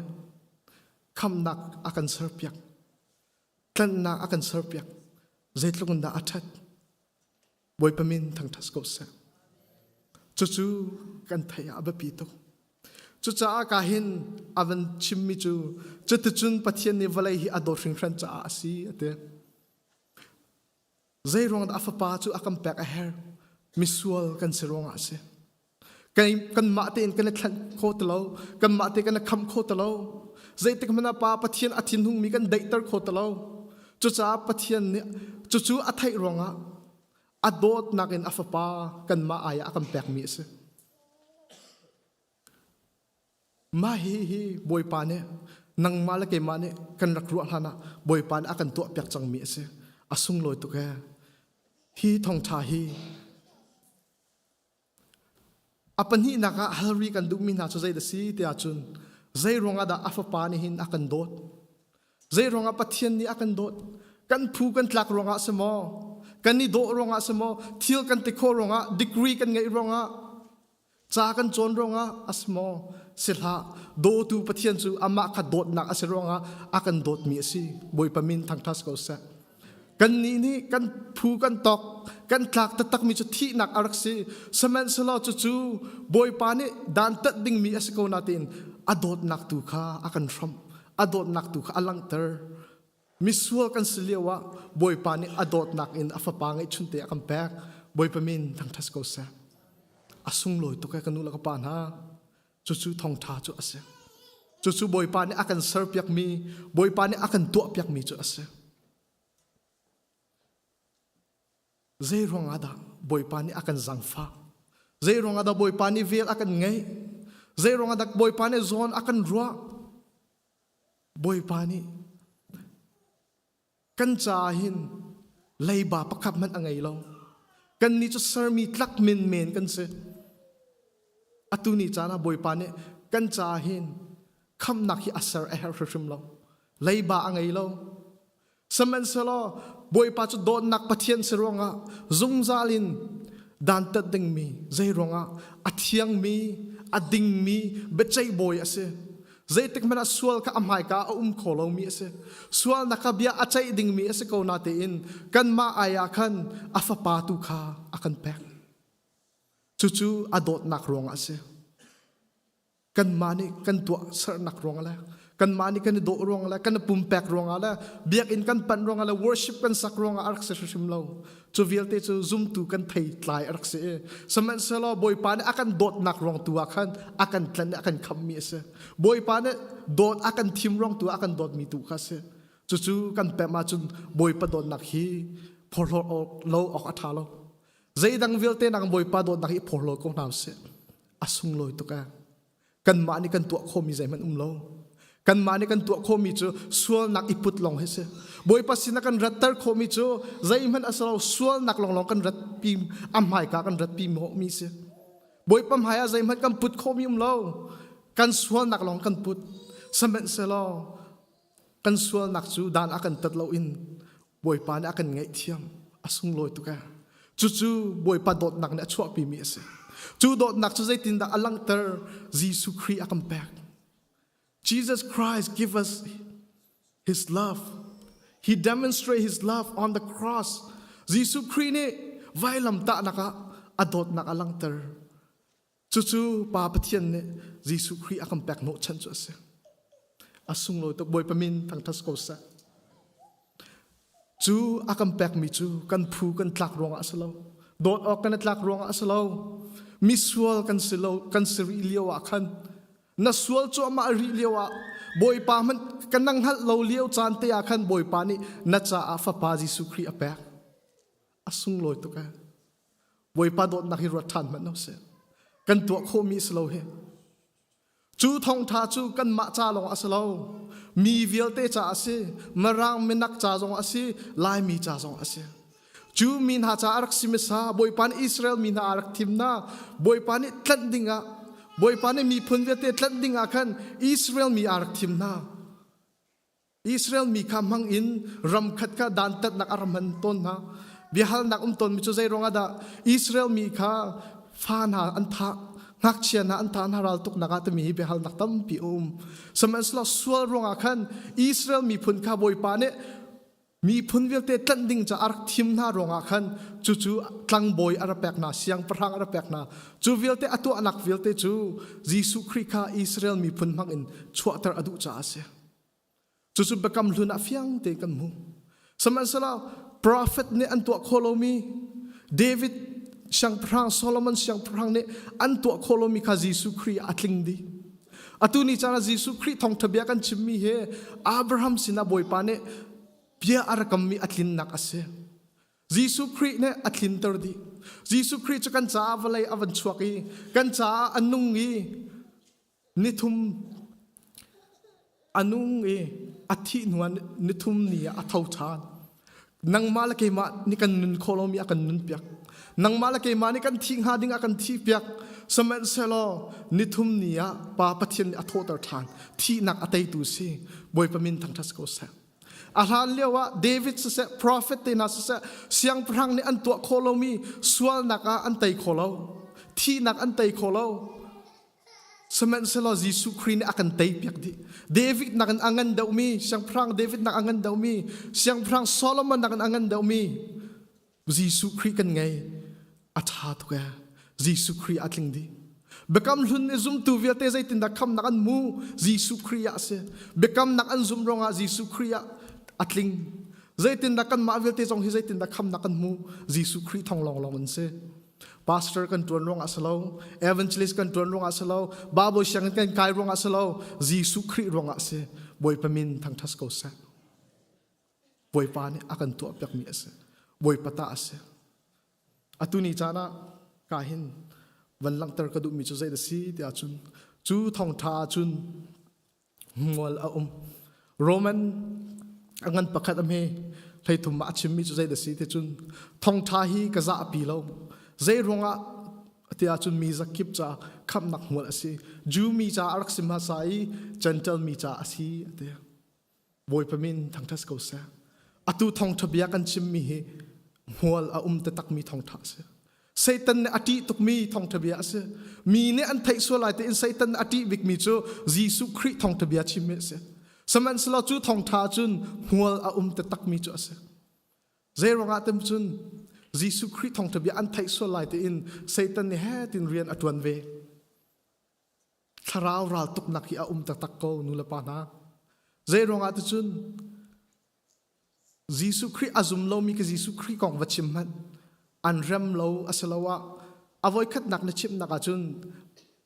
[SPEAKER 3] khamnak a kan serpiak, tlanhnak a kan serpiak. Zeitluk in dah a ṭhat. Bawipa min thangṭhat ko seh. Cucu kan theih ah a biapi tuk. Cucaah ka hin a van chimmi cu cuticun Pathian nih vawlei hi a dawt hringhran caah a si a ti. Zei ruang dah a fapa cu a kan pek a herh? Misual kan si ruangah a si. Kanmah tein kan i thlanh kho ti lo. Kanmah te kan i khamh kho ti lo. Zeitik hmanh ah Pa Pathian a thinhungmi kan daihter kho ti lo. Cucaah Pathian nih cucu a theih ruangah a dawtnak in a fapa kanmah ai ah a kan pekmi a si. Mah hi hi Bawipa nih nangmah le keimah nih kan rak ruah hlan ah Bawipa nih a kan tuahpiak cangmi a si. A sunglawi tuk ee. Hi thawngṭha hi a pahnihnak ah halri kan duhmi hna cu zei dah si tiah cun zei ruangah dah a fapa nih hin a kan dawt? Zei ruangah Pathian nih a kan dawt? Kan phu kan tlak ruangah si maw? Kan i dawh ruangah si maw? Thil kan ti khawh ruangah, degree kan ngeih ruangah, Ca kan cawn ruangah a si maw? Si hlah. Dawtu Pathian cu amah kha dawtnak a si ruangah a kan dawtmi a si. Bawipa min thangṭhat ko seh. Kannih nih kan phu kan tok, kan tlak taktakmi cu thihnak a rak si. Sihmanhsehlaw cucu Bawipa nih dantat dingmi a si ko nain a dawtnak tu kha a kan hramh. A dawtnak tu kha a langhter. Misual kan si lio ah Bawipa nih a dawtnak in a fapa ngeihchunte a kan pek. Bawipa min thangṭhat ko seh. A sunglawi tuk ee ka nu le ka pa hna. Cucu thawngṭha cu a si. Cucu Bawipa nih a kan serpiakmi, Bawipa nih a kan tuahpiakmi cu a si. Zei ruangah dah Bawipa nih a kan zangfah? Zei ruangah dah Bawipa nih vel a kan ngeih? Zei ruangah dah Bawipa nih zawn a kan ruah? Bawipa nih kan caah hin leiba pakhat hmanh a ngei lo. Kannih cu sermi tlak menmen kan si. Atu ni caan ah Bawipa nih kan caah hin khamhnak hi a ser a herh hrimhrim lo. Leiba a ngei lo. Sihmanhsehlaw Bawipa cu dawtnak Pathian si ruangah zungzal in dantat dingmi zei ruangah a thiangmi a dingmi biaceih bawi a si. Zeitik hmanh ah sual kha a hmaika a um kho lomi a si. Sualnak kha bia a ceih dingmi a si ko natein kanmah ai ah khan a fapa tu kha a kan pek. Cucu a dawtnak ruangah a si. Kanmah nih kan tuah sernak ruangah le kanmah nih kan i dawh ruangah le kan i pumpek ruangah le biakinn kan panh ruangah le worship kan sak ruangah a rak si hrimhrim lo. Cu vialte cu zumtu kan theitlai a rak si i sihmanhsehlaw Bawipa nih a kan dawtnak ruang tu ah khan a kan tlanh i a kan khamhmi a si. Bawipa nih dawt a kan thim ruang tu ah a kan dawtmi tu kha a si. Cucu kan pemh ahcun Bawipa dawtnak hi phorhlawt lo awk a ṭha lo. Zeidang vialte nang Bawipa dawtnak hi phorhlaw ko hna usih. A sunglawi tuk ee. Kanmah nih kan tuah khawhmi zeihmanh um lo. Kanmah nih kan tuah khawhmi cu sualnak i put lawng hi si. Bawipa sinah kan ratter khawhmi cu zeihmanh a si lo sualnak lawnglawng kan ratpi a hmaika kan ratpi mi si. Bawipa hmai ah zeihmanh kan put khawhmi um lo. Kan sualnak lawng kan put. Sihmanhsehlaw kan sualnak cu dan a kan tat loin Bawipa nih a kan ngaihthiam a sunglawi tuk ee cucu Bawipa dawtnak nih a chuahpimi a si cu dawtnak cu zeitindah a langhter Jesuh Khrih a kan pek Jesus Christ give us his love he demonstrate his love on the cross Jesuh Khrih nih vailamtahnak ah a dawtnak a langhter Cucu Pa Pathian nih Jesuh Khrih a kan pek hnawhchan cu a si. A sunglawi tuk Bawipa min thangṭhat ko seh. Cu a kan pekmi cu kan phu kan tlak ruangah a si lo. Dawt awk kan i tlak ruangah a si lo. Misual kan si lo kan si rih lio ah khan na sual cuahmah rih lio ah Bawipa hmanh kan nang hngalh lo lio caan te ah khan Bawipa nih na caah Fapa Jesuh Khrih a pek. A sunglawi tuk ee. Bawipa dawtnak hi ruat ṭhan hmanh sih. Kan tuah khawhmi a si lo hi. Cu thawngṭha cu kanmah ca lawng a si lo. Mi vialte ca a si. Mirang minak ca zong a si. Laimi ca zong a si. Cu mi hna ca a rak si hmasa Bawipa nih Israel mi hna a rak thim hna. Bawipa nih tlanh dingah Bawipa nih miphun vialte tlanh dingah khan Israel mi a rak thim hna. Israel mi kha hmang in ram khat kha dantatnak a ram hman tawn hna. Biahalnak um tawnmi cu zei ruangah dah Israel mi kha fa hna an thah, ngakchia hna an thah hna raltuknak ah timi hi biahalnak tampi a um. Sihmanhsehlaw sual ruangah khan Israel miphun kha Bawipa nih miphun vialte tlanh ding ca a rak thim hna ruangah khan cucu tlangbawi a rak pek hna, siangpahrang a rak pek hna. Cu vialte a tuahnak vialte cu Jesuh Khrih kha Israel miphun hmang in chuahter a duh caah a si. Cucu biakam hlun ah fiang tein kan hmuh. Sihmanhsehlaw prophet nih an tuah khawh lomi David siangpahrang Solomon siangpahrang nih an tuah khawh lomi kha Jesuh Khrih ah a tling dih. Atu ni caan ah Jesuh Khrih thawngṭha bia kan chimmi hi Abraham sinah Bawipa nih bia a rak kammi a tlinnak a si. Jesuh Khrih nih a tlinter dih. Jesuh Khrih cu kan caah vawlei a van chuak i kan caah a nung i. Nithum a nung i a thih hnu ah nithum ni ah a tho ṭhan. Nangmah le keimah nih kan nun khawh lomi a kan nunpiak. Nangmah le keimah nih kan thih hnga ding a kan thihpiak. Sihmanhsehlaw nithum ni ah Pa Pathian nih a thawhter ṭhan. Thihnak a teitu si. Bawipa min thangṭhat si ko seh. A hlan lio ah David siseh, prophet te hna siseh, siangpahrang nih an tuah khawh lomi sualnak ah an tei kho lo. Thihnak an tei kho lo. Sihmanhsehlaw Jesuh Khrih nih a kan teipiak dih. David nakin a ngan deuhmi, Siangpahrang David nak a ngan deuhmi, Siangpahrang Solomon nakin a ngan deuhmi Jesuh Khrih kan ngei. A ṭha tuk ee. Jesuh Khrih a tling dih. Biakam hlun i zumtu vialte zeitindah khamnak an hmu? Jesuh Khrih ah a si. Biakamnak an zumh ruangah Jesuh Khrih ah a tling. Zeitindah kanmah vialte zong hi zeitindah khamnak kan hmu? Jesuh Khrih thawng lawnglawng in si. Pastor kan ṭuan ruangah si lo, evangelist kan ṭuan ruangah si lo, Bible sianginn kan kai ruangah si lo, Jesuh Khrih ruangah si. Bawipa min thangṭhat ko seh. Bawipa nih a kan tuahpiakmi a si. Bawipa ta a si. Atu ni caan ah ka hin van langhter ka duhmi cu zei da si ti ahcun cu thawngṭha ahcun Ngol a um. Roman a ngan pakhat a hme hleithum ah a chimmi cu zei da si ti cun thongtha hi ka zahpi lo. Zei ruangah ti ahcun mi zakip ca khamhnak hmual a si. Jew mi ca a rak si hmasa i Gentile mi ca a si a ti. Bawipa min thangṭhat ko seh. Atu thawngṭha bia kan chimmi hi hmual a um taktakmi thawngṭha a si. Satan nih a ṭih tukmi thawngṭha bia a si. Mi nih an theih sual lai tiin Satan nih a ṭih bikmi cu Jesuh Khrih thawngṭha bia chimmi a si. Sihmanhsehlaw cu thawngṭha cun hmual a um taktakmi cu a si. Zei ruangah tem cun Jesuh Khrih thawngṭha bia an theih sual lai tiin Satan nih he tin rian a ṭuan ve. Thlarau raltuknak hi a um taktak ko nu le pa hna. Zei ruangah ticun Jesuh Khrih a zum lomi ka Jesuh Khrih kong va chim hmanh an rem lo asiloah a voikhatnak na chimhnak ahcun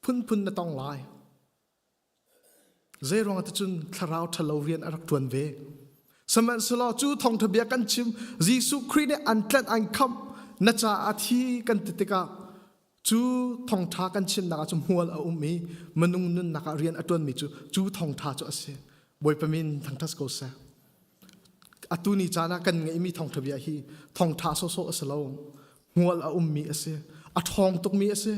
[SPEAKER 3] phunphun na tong lai. Zei ruangah ticun thlarau ṭhalo rian a rak ṭuan ve. Sihmanhsehlaw cu thawngṭha bia kan chim Jesuh Khrih nih an tlanh an khamh na caah a thi kan ti tikah cu thawngṭha kan chimnak ah cun hmual a um i minung nunnak ah rian a ṭuanmi cu cu thawngṭha cu a si. Bawipa min thangṭhat ko seh. Atu ni caan ah kan ngeihmi thawngṭha bia hi thawngṭha sawhsawh a si lo. Hmual a ummi a si. A ṭhawng tukmi a si.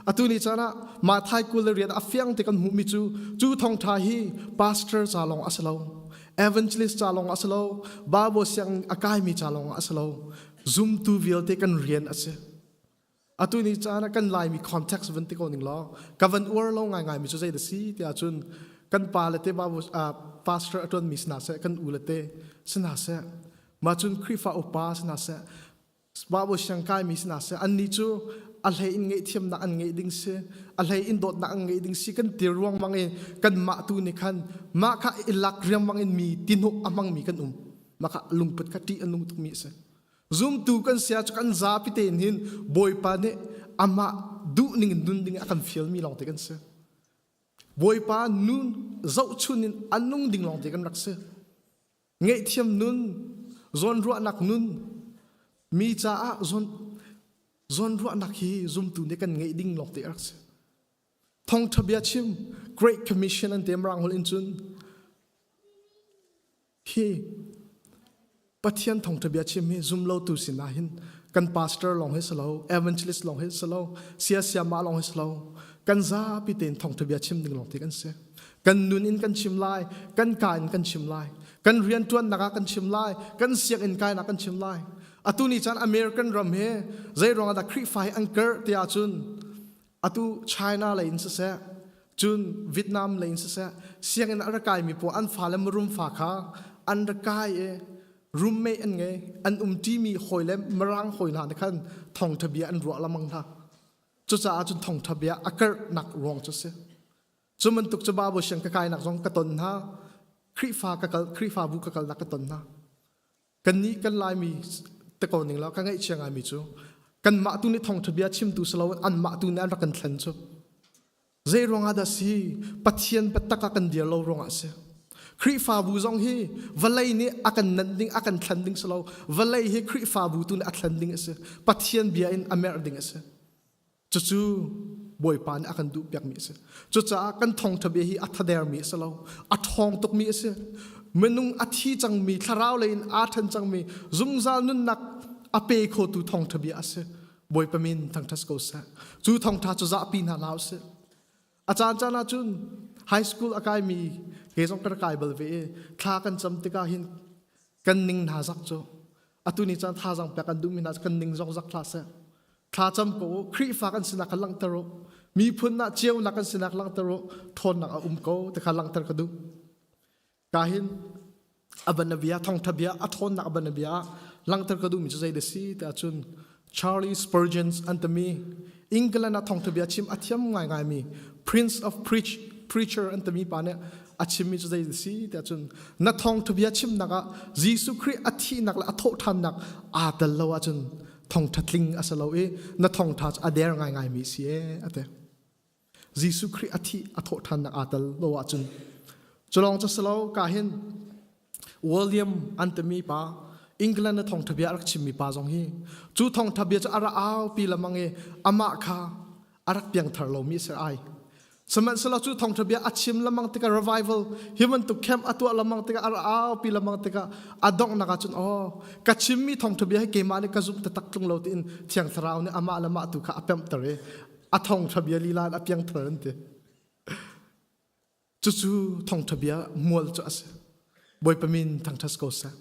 [SPEAKER 3] Atu ni caan ah Matthai 28 a fiang te kan hmuhmi cu cu thawngṭha hi pastor ca lawng a si lo. Evangelist ca lawng a si lo. Bible siang a kaimi ca lawng a si lo. Zumtu vialte kan rian a si. Atu ni caan ah kan Laimi context van ti ko ning law ka van uar lo ngaingai mi cu zei da si tiah cun kan pa le te babu pastor a ṭuanmi si hna seh kan u le te si hna seh mah cun Khrihfa upa si hna seh Babu siangkai mi si hna seh annih cu a hlei in ngaihthiamnak an ngeih ding si a hlei in dawtnak an ngeih ding si kan ti ruangmang in kanmah tu nih khan mah kha i lak riangmang in mi tihnuk a hmangmi kan um mah kha lungput kha ṭih a nung tukmi a si Zumtu kan sia cu kan zapi tein hin Bawipa nih amah duhning in nun ding a kan fialmi lawngte kan si. Bawipa nun zohchun in a nung ding lawngte kan rak si. Ngaihthiam nun, zawnruahnak nun, mi caah zawn zawnruahnak hi zumtu nih kan ngeih ding lawngte a rak si. Thawngṭha bia chim, Great Commission an ti Mirang holh in cun Hi Pathian thawngṭha bia chim hi zumlotu sinah hin kan pastor lawng hi si lo, evangelist lawng hi si lo, siasiamah lawng hi si lo, kan zapi tein thawngṭha bia chim ding lawng te kan si. Kan nun in kan chim lai, kan ka in kan chim lai, kan rianṭuannak ah kan chim lai, kan sianginn kainak kan chim lai. Atu ni caan American ram hi zei ruangah dah Khrihfa hi an karh ti ahcun atu China lei in siseh cun Vietnam lei in siseh sianginn a rak kaimi pawl an fale marum fa kha an rak kai i roommate an ngei an umṭimi hawi le mirang hawi hna nih khan thawngṭha bia an ruah lengmang hna cucaah cun thawngṭha bia a karhnak ruang cu a si cu bantuk cu Bible siang ka kainak zong ka ton hna Khrihfa ka kal Khrihfabu ka kalnak ka ton hna Kannih kan Laimi te ko ning law ka ngaihchia ngaimi cu kanmah tu nih thawngṭha bia chimtu si loin anmah tu nih an rak kan thlen cu. Zei ruangah dah si? Pathian biatak ah kan dir lo ruangah a si. Khrihfabu zong hi vawlei nih a kan nanh ding, a kan thlen ding si lo. Vawlei hi Khrihfabu tu nih a thlen ding a si. Pathian bia in a merh ding a si. Cucu Bawipa nih a kan duh piakmi a si. Cucaah kan thawngṭha bia hi a thadermi a si lo, a ṭhawng tukmi a si. Minung a thi cangmi, thlarau lei in aa ṭhen cangmi, zungzal nunnak a pe khotu thawngṭha bia a si. Bawipa min thangṭhat ko seh. Cu thawngṭha cu zahpi hna hlah usih. A caan caan ah cun high school a kaimi ke zong ka kai bal ve i thla kan cam tikah hin kan ning hna zak cu atu ni caan thazaang pek an duhmi hna kan ning zong zak hlah seh. Thla cam ko u, Khrihfa kan sinak kha langhter u, miphun ah ceunak kan sinak langhter u, ṭhawnnak a um ko ti kha langhter ka duh. Ka hin a banabia thawngtha bia a ṭhawnnak a banabia ah langhter ka duhmi cu zei da si tiah cun Charlie Spurgeon an timi England ah thawngtha bia chim a thiam ngaingaimi Prince of Preach Preacher an timi pa nih a chimmi cu zei da si tiah cun na thawngtha bia chimnak ah Jesuh Khrih a thihnak le a thawhṭhannak aa tel lo ahcun thawngtha tling a si lo i na thawngtha cu a der ngaingaimi si ee a ti. Jesuh Khrih a thih a thawhṭhannak aa tel lo ahcun culawng cu si lo ka hin William an timi pa England a thawngṭha bia a rak chimmi pa zong hi cu thawngṭha bia cu a ra aupi lamang i amah kha a rak piangthar lomi a si ai sihmanhsehlaw cu thawngṭha bia a chim lamang tikah revival hi bantuk camp a tuah lamang tikah a ra aupi lamang tikah a donghnak ah cun aw ka chimmi thawngṭha bia hi keimah nih ka zumh taktak tlung lo tiin thiang thlarau nih amah le mah tu kha a pemhter i a thawngṭha bia lila in a piangthar an ti. Cucu thawngṭha bia mual cu a si. Bawipa min thangṭhat ko seh.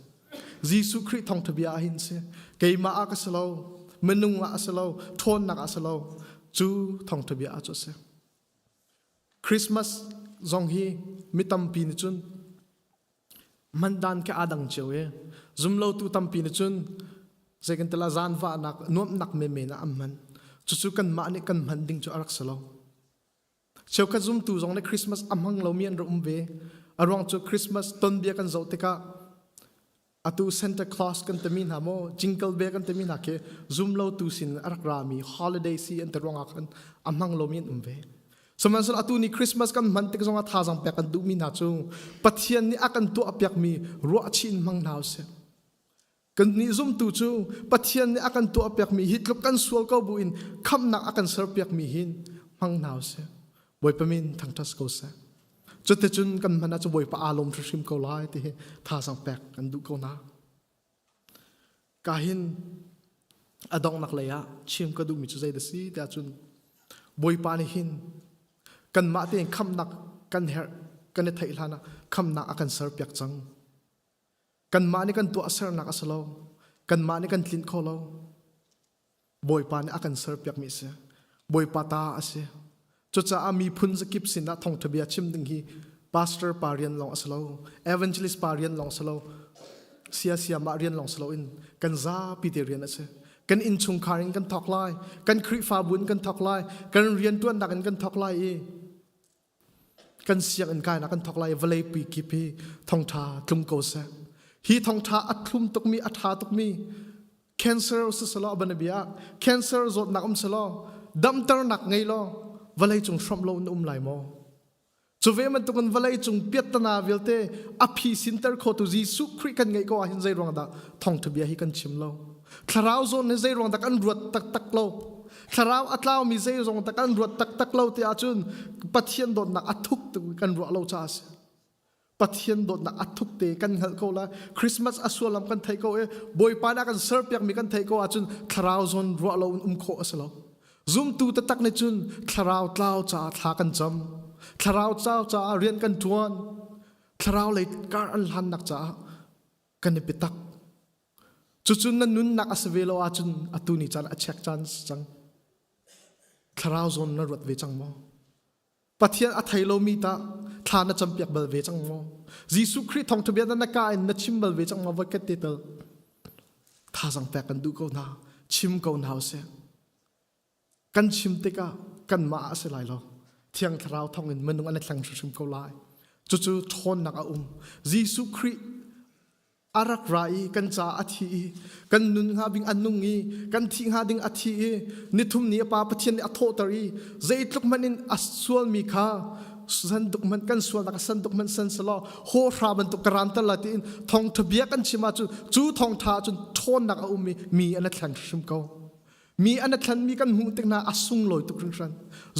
[SPEAKER 3] Jesuh Khrih thawngṭha bia ah hin si. Keimah ah ka si lo, minung ah a si lo, ṭhawnnak ah a si lo. Cu thawngṭha bia ah cu a si. Christmas zong hi mi tampi nih cun Hmandan khi aa dang cio i zumlotu tampi nih cun zei kan tila zaanvahnak nuamhnak menmen ah an hman. Cucu kanmah nih kan hman ding cu a rak si lo. Cheukhat zumtu zong nih Christmas a hmang lomi an rak um ve. A ruang cu Christmas tonbia kan zoh tikah atu Santa Claus kan timi hna maw Jingle Bell kan timi hna khi zumlotu sin a rak rami holiday si an ti ruangah khan a hmang lomi an um ve. Sihmanhsehlaw atu ni Christmas kan hman tik zongah thazaang pek kan duhmi hna cu Pathian nih a kan tuahpiakmi ruahchih in hmang hna usih. Kan nih zumtu cu Pathian nih a kan tuahpiakmi hi tluk kan sual ko buin khamhnak a kan serpiakmi hin hmang hna usih. Bawipa min thangṭhat ko seh. Cuticun kan hman ahcun Bawipa aa lawm hrimhrim ko lai ti hi thazaang pek kan duh ko hna. Ka hin a donghnak lei ah chim ka duhmi cu zei da si tiah cun Bawipa nih hin kanmah tein khamhnak kan herh kan i theih hlan ah khamhnak a kan serpiak cang. Kanmah nih kan tuahsernak a si lo. Kanmah nih kan tlinh kho lo. Bawipa nih a kan serpiakmi a si. Bawipa ta a si. Cucaah miphun zakip sinah thawngṭha bia chim ding hi pastor pa rian lawng a si lo, evangelist pa rian lawng si lo, sia mah rian lawng si loin kan zapi te rian a si. Kan innchungkhar in kan thawk lai, kan Khrihfabu in kan thawk lai, kan rianṭuannak in kan thawk lai i kan sianginn kainak kan thawk lai vawlei pi kip hi thongtha tlung ko seh hi thongtha a thlum tukmi a tha tukmi cancer si selaw banabia cancer zawtnak um selaw damternak ngei law vawlei cung hrawmh lo in um lai maw cu ve bantukin vawlei cung piattana vialte a phi sinter khotu Jesuh Khrih kan ngeih ko ah hin zei ruang dah thongtha bia hi kan chim lo thlarau zawn hi zei ruang dah kan ruat taktak lo Thlarau a tlaumi zeizong tak an ruat taktak lo ti ahcun Pathian dawtnak a thuk tuk kan ruah lo caah a si. Pathian dawtnak a thuk te kan hngalh ko la. Christmas a sullam kan theih ko i Bawipa nih a kan serpiakmi kan theih ko ahcun thlarau zawn ruah lo in um khawh a si lo. Zumtu taktak nih cun thlarau tlau caah thla kan cam. Thlarau tlau caah rian kan ṭuan. Thlarau lei kar an hlannak caah kan i biatak. Cucu na nunnak a si ve lo ahcun atu ni caan a check caan si cang. Thlarau zawn na ruat ve cang maw? Pathian a thei lomi tah thla na campiak bal ve cang maw? Jesuh Khrih thawngṭha bia na ka in na chim bal ve cang maw? Voikhat te tal thazang pek kan duh ko hna. Chim ko hna usih. Kan chim tikah kanmah ah a si lai lo. Thiang Thlarau thawngin minung an i thleng hrimhrim ko lai. Cucu ṭhawnnak a um. Jesuh Khrih a rak ra i kan caah a thi i kan nun hnga ding a nung i kan thih hnga ding a thi i nithum ni a Pa Pathian nih a thawhter i zeitluk hmanh in a sualmi kha sanduk hmanh kan sualnak sanduk hmanh san selaw hawhra bantuk ka ranter la tiin thawngṭha bia kan chim ahcun cu thawngṭha ahcun ṭhawnnak a um i mi an i thleng hrim ko. Mi an a thlenmi kan hmuh tik hna a sunglawi tuk hringhran.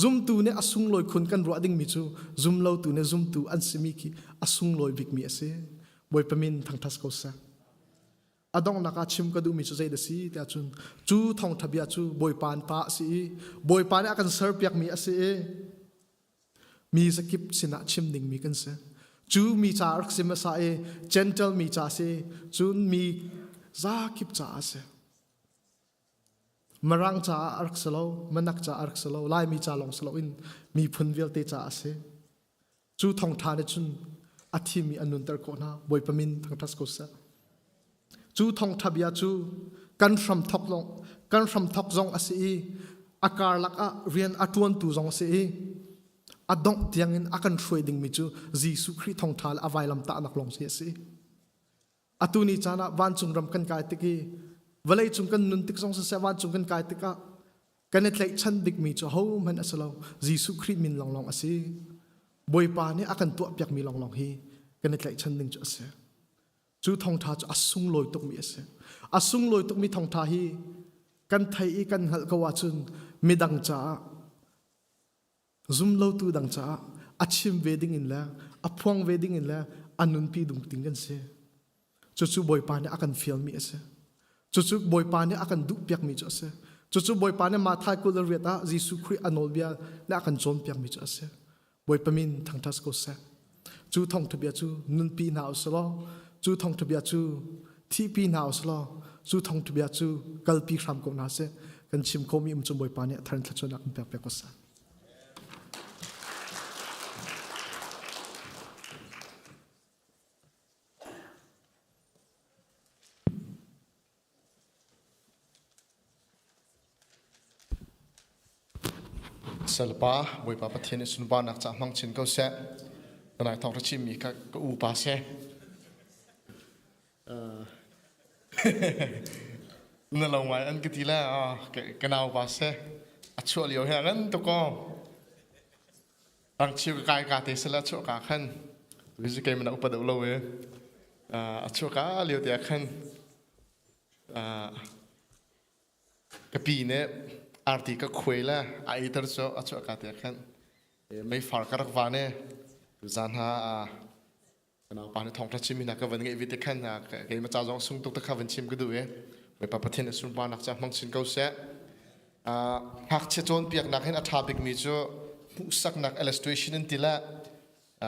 [SPEAKER 3] Zumtu nih a sunglawi khun kan ruah dingmi cu zumlotu nih zumtu an simi khi a sunglawi bikmi a si. Bawipa min thangṭhat ko seh. A donghnak ah chim ka duhmi cu zei dah si tiah cun cu thawngṭha bia cu Bawipa an ta a si i Bawipa nih a kan serpiakmi a si i mi zakip sinah chim dingmi kan si. Cu mi ca rak si hmasa i Gentle mi ca si cun mi zakip caah a si. Mirang caah a rak si lo, Manak caah a rak si lo, Laimi ca lawng si loin miphun vialte caah a si. Cu thawngṭha nih cun a thimi an nunter khawh hna. Bawipa min thangṭhat ko seh. Cu thawngṭha bia cu kan hramthok zong kan hramthok zong a si i a karlak ah rian a ṭuantu zong a si i a dongh tiangin a kan hruai dingmi cu Jesuh Khrih thawngṭha le a vailamtahnak lawng si a si. Atu ni caan ah vancung ram kan kai tik i vawlei cung kan nun tik zong siseh vancung kan kai tikah kan i tlaihchan bikmi cu hohmanh a si lo Jesuh Khrih min lawnglawng a si. Bawipa nih a kan tuahpiakmi lawnglawng hi kan i tlaihchan ding cu a si. Cu thawngṭha cu a sunglawi tukmi a si. A sunglawi tukmi thawngṭha hi kan thei i kan hngalh ko ahcun midang caah Zumlotu dang caah a chim ve ding in le a phuang ve ding in le a nunpi dung ding kan si. Cucu Bawipa nih a kan fialmi a si. Cucu Bawipa nih a kan duhpiakmi cu a si. Cucu Bawipa nih Matthai 28 ah Jesuh Khrih a nawlbia nih a kan cawnpiakmi cu a si. Bawipa min thangṭhat ko seh. Cu thawngṭha bia cu nunpi hna usih law, cu thawngṭha bia cu thihpi hna usih law, cu thawngṭha bia cu kalpi hram ko hna seh. Kan chim khomi um cu Bawipa nih a thar in thluachuahnak in pek piak ko seh.
[SPEAKER 4] Salpa Bawipa Pathian nih sunparnak ca hmang chin ko seh. Tanai thawng ra chimmi kha ka upa seh. Na lo ngai an ka ti le ka nau pa seh. A chuah lio he ngan tuk ko. Rang chiu ka kai ka te sala chuah ka khan. Tuzi kei mana upa deuh lo e. A chuah ka lio te khan Ka pi nih arti ka khuai le a eiter cu a chuahka te ah khan meifar ka rak van i tuzaan ha ka naupa nih thawngṭha chim hi ka van ngeih ve te khan keimah ca zong sung tuk te kha van chim ka duh i Bawipa Pathian a sunparnak cu hmang chin ko seh. Ngakchia cawnpiaknak hin a ṭha bikmi cu hmuhsaknak illustration in ti le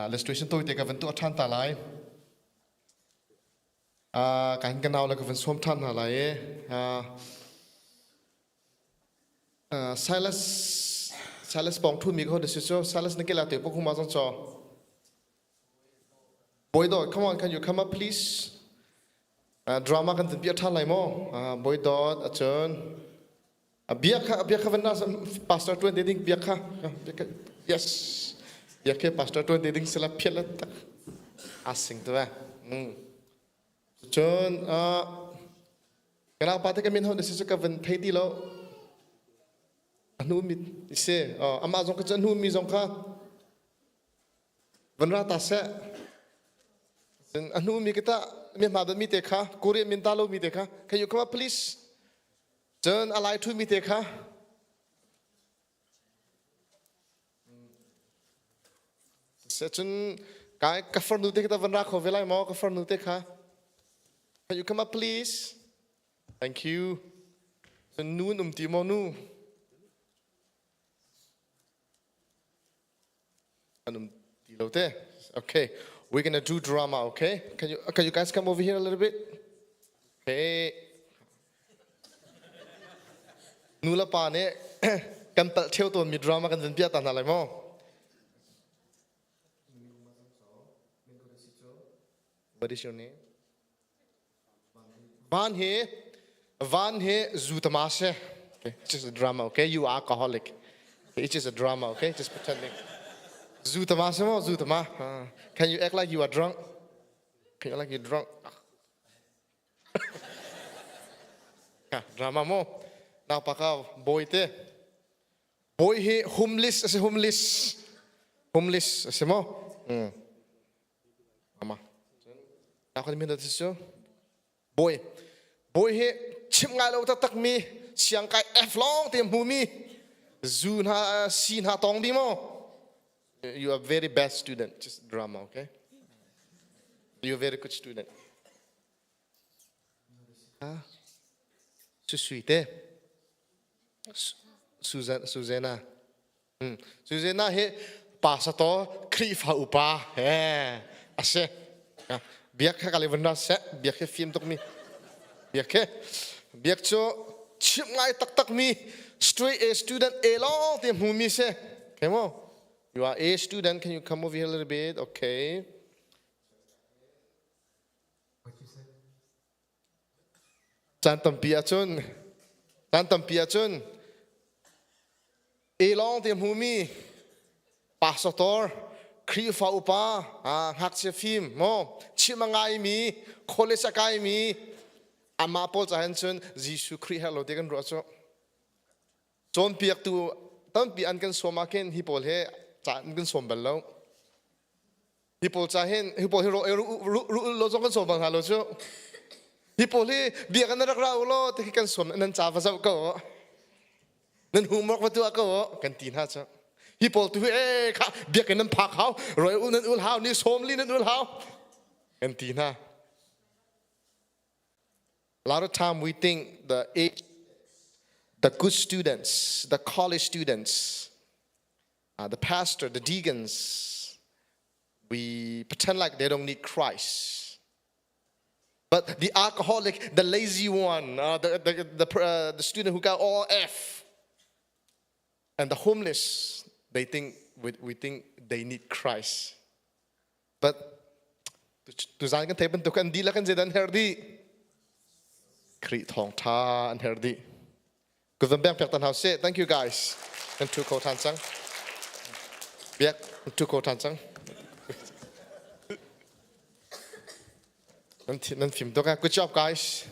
[SPEAKER 4] illustration tawite ka van tuah ṭhan ta lai. Kan ka nau le ka van sawm ṭhan hna lai i Silas Silas pawng ṭhumi ka hon si cu Silas na kela te pok huma zong cho Boy Dot come on can you come up please drama kan tin pia ṭhan lai maw Boy Dot acun Bia kha bia kha van na pastor tuan te ding bia kha yes bia khe pastor tuan te ding sala phiat la tak asing tu ba cun kana pa te ka min hon si ka van thei ti lo anu mi se ama zong ka chan hu mi zong kha van ra ta se cun anu mi kita mi ma mi te kha Korean min ta lo mi te kha can you come up please Cun a lai ṭhumi te kha cun ka ka farnu te kha van ra kho ve lai maw ka farnu te kha Can you come up please? Thank you. Cun nu an um ti maw nu? An um ti lo te. Okay, we're gonna do drama, okay? Can you guys come over here a little bit? Okay. Nu le pa nih kan palh ṭheo tawnmi drama kan van piah ta hna lai maw? What is your name? Van hi van hi zu tama si. Okay, it's just a drama, okay? You are alcoholic. Okay, it's just a drama, okay? Just pretending. Zu tama si mo, zu tama. Can you act like you are drunk? Can you act like you're drunk? drama mo. Nau pa ka boy te. Boy hi homeless asi homeless. Homeless asi mo. Mm. Ama. Cun min cu bawi. Bawi hi chimh ngai lo taktak mi Siangkai F lawng te hmumi zu hna si hna tong di mo. You are very bad student. Just drama, okay? You are very good student. Sui te. Susan Susanna. Susanna hi pastor Khrihfa upa he a si. Biak kha kali van seh biak hi fim tuk mi biak he biak cu chimh ngai taktak mi straight A student A lawng te hmu mi si. Okay mo? You are A student. Can you come over here a little bit? Okay. Caan tampi ahcun caan tampi ahcun e lawng te hmumi pastor Khrihfa upa ngakchia fim maw chim a ngaimi college a kaimi amah pawl ca hin cun Jesuh Khrih herh lo te kan ruah cu cawnpiaktu tampi an kan sawm ah khin hi pawl he ca an kan sawm bal lo Hi pawl ca hin hi pawl hi ro lo zong kan sawm bal hna lo cu. Hi pawl hi biakinn rak ra u law ti khi kan sawm nan ca va zoh ko. Nan homework va tuah ko kan ti hna cu. Hi pawl tu hi e kha biakinn nan phak hau, roi u nan ul hau, ni sawm li nan ul hau kan ti hna. A lot of time we think the age, the good students, the college students, the pastor, the deacons, we pretend like they don't need Christ. But the alcoholic, the lazy one, the student who got all F, and the homeless, they think we think they need Christ. But tuzan kan thei bantuk an dihlak an zeidah an herh dih? Khrih thawngṭha an herh dih. Kut beng piak tan hau seh. Thank you guys. Kan thu kho than cang. Biak thu kho than cang. Nan nan fim tuk. Good job guys.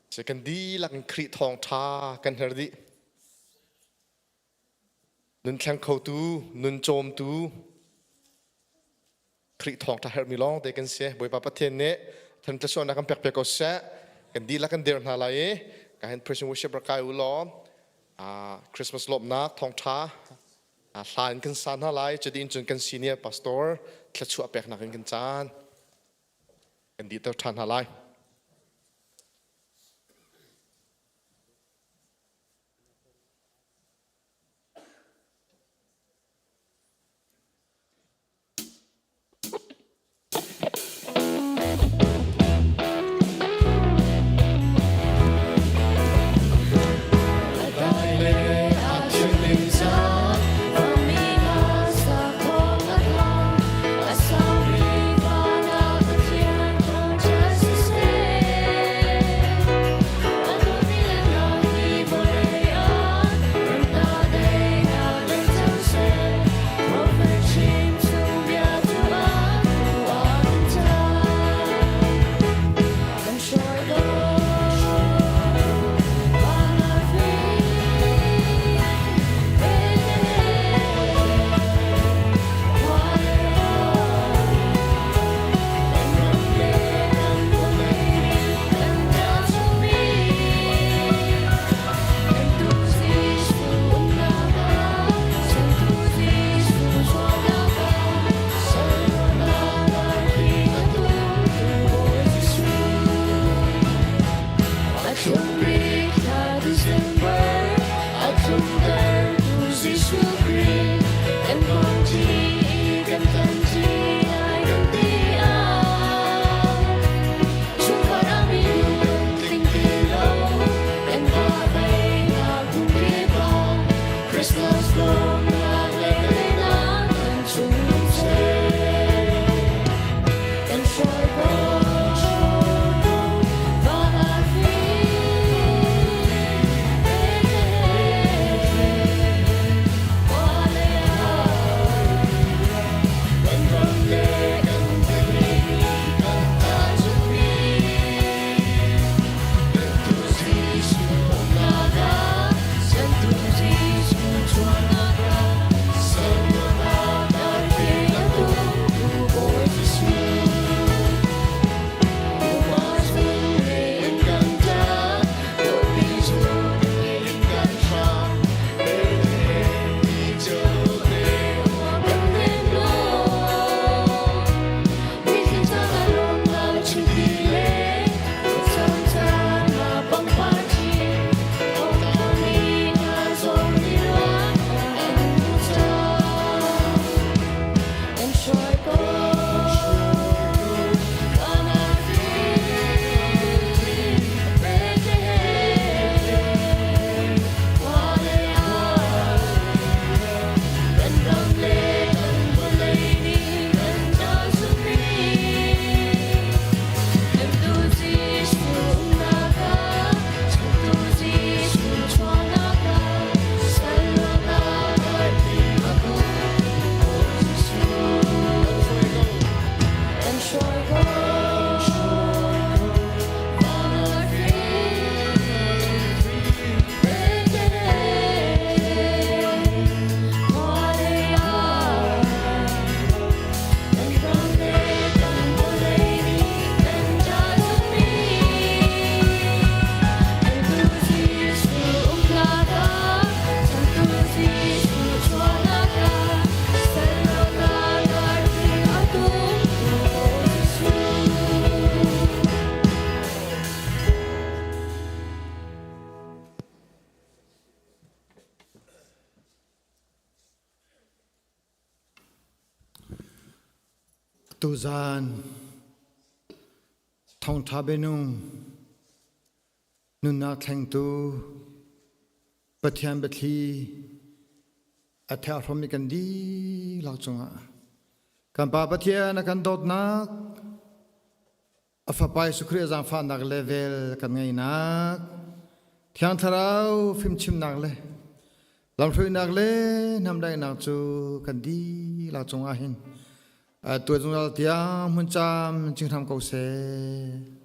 [SPEAKER 4] Se kan dihlak in Khrih thawngṭha kan herh dih. Nun thleng khotu, nun cawmtu, Khrih thawngṭha herhmi lawng te kan si. Bawipa Pathian nih than thluachuahnak kan pek piak ko seh. Kan dihlak kan dir hna lai i ka hin praise and worship rak kai u law Christmas lawmhnak thawngṭha hla in kan sa hna lai. Cuti in cun kan senior pastor thluachuah peknak in kan caan kan dihter ṭhan hna lai.
[SPEAKER 5] Tuzaan thawngṭha bianung nunnak thlengtu Pathian biathli a thehhrawmmi kan dihlak cungah kan Pa Pathian a kan dawtnak a Fapa Jesuh Khrih a zaangfahnak le vel kan ngeihnak Thiang Thlarau fimchimnak le lamhruainak le hnamdaihnak cu kan dihlak cungah hin tuan zungzal tiang hmun cam cing hram ko seh.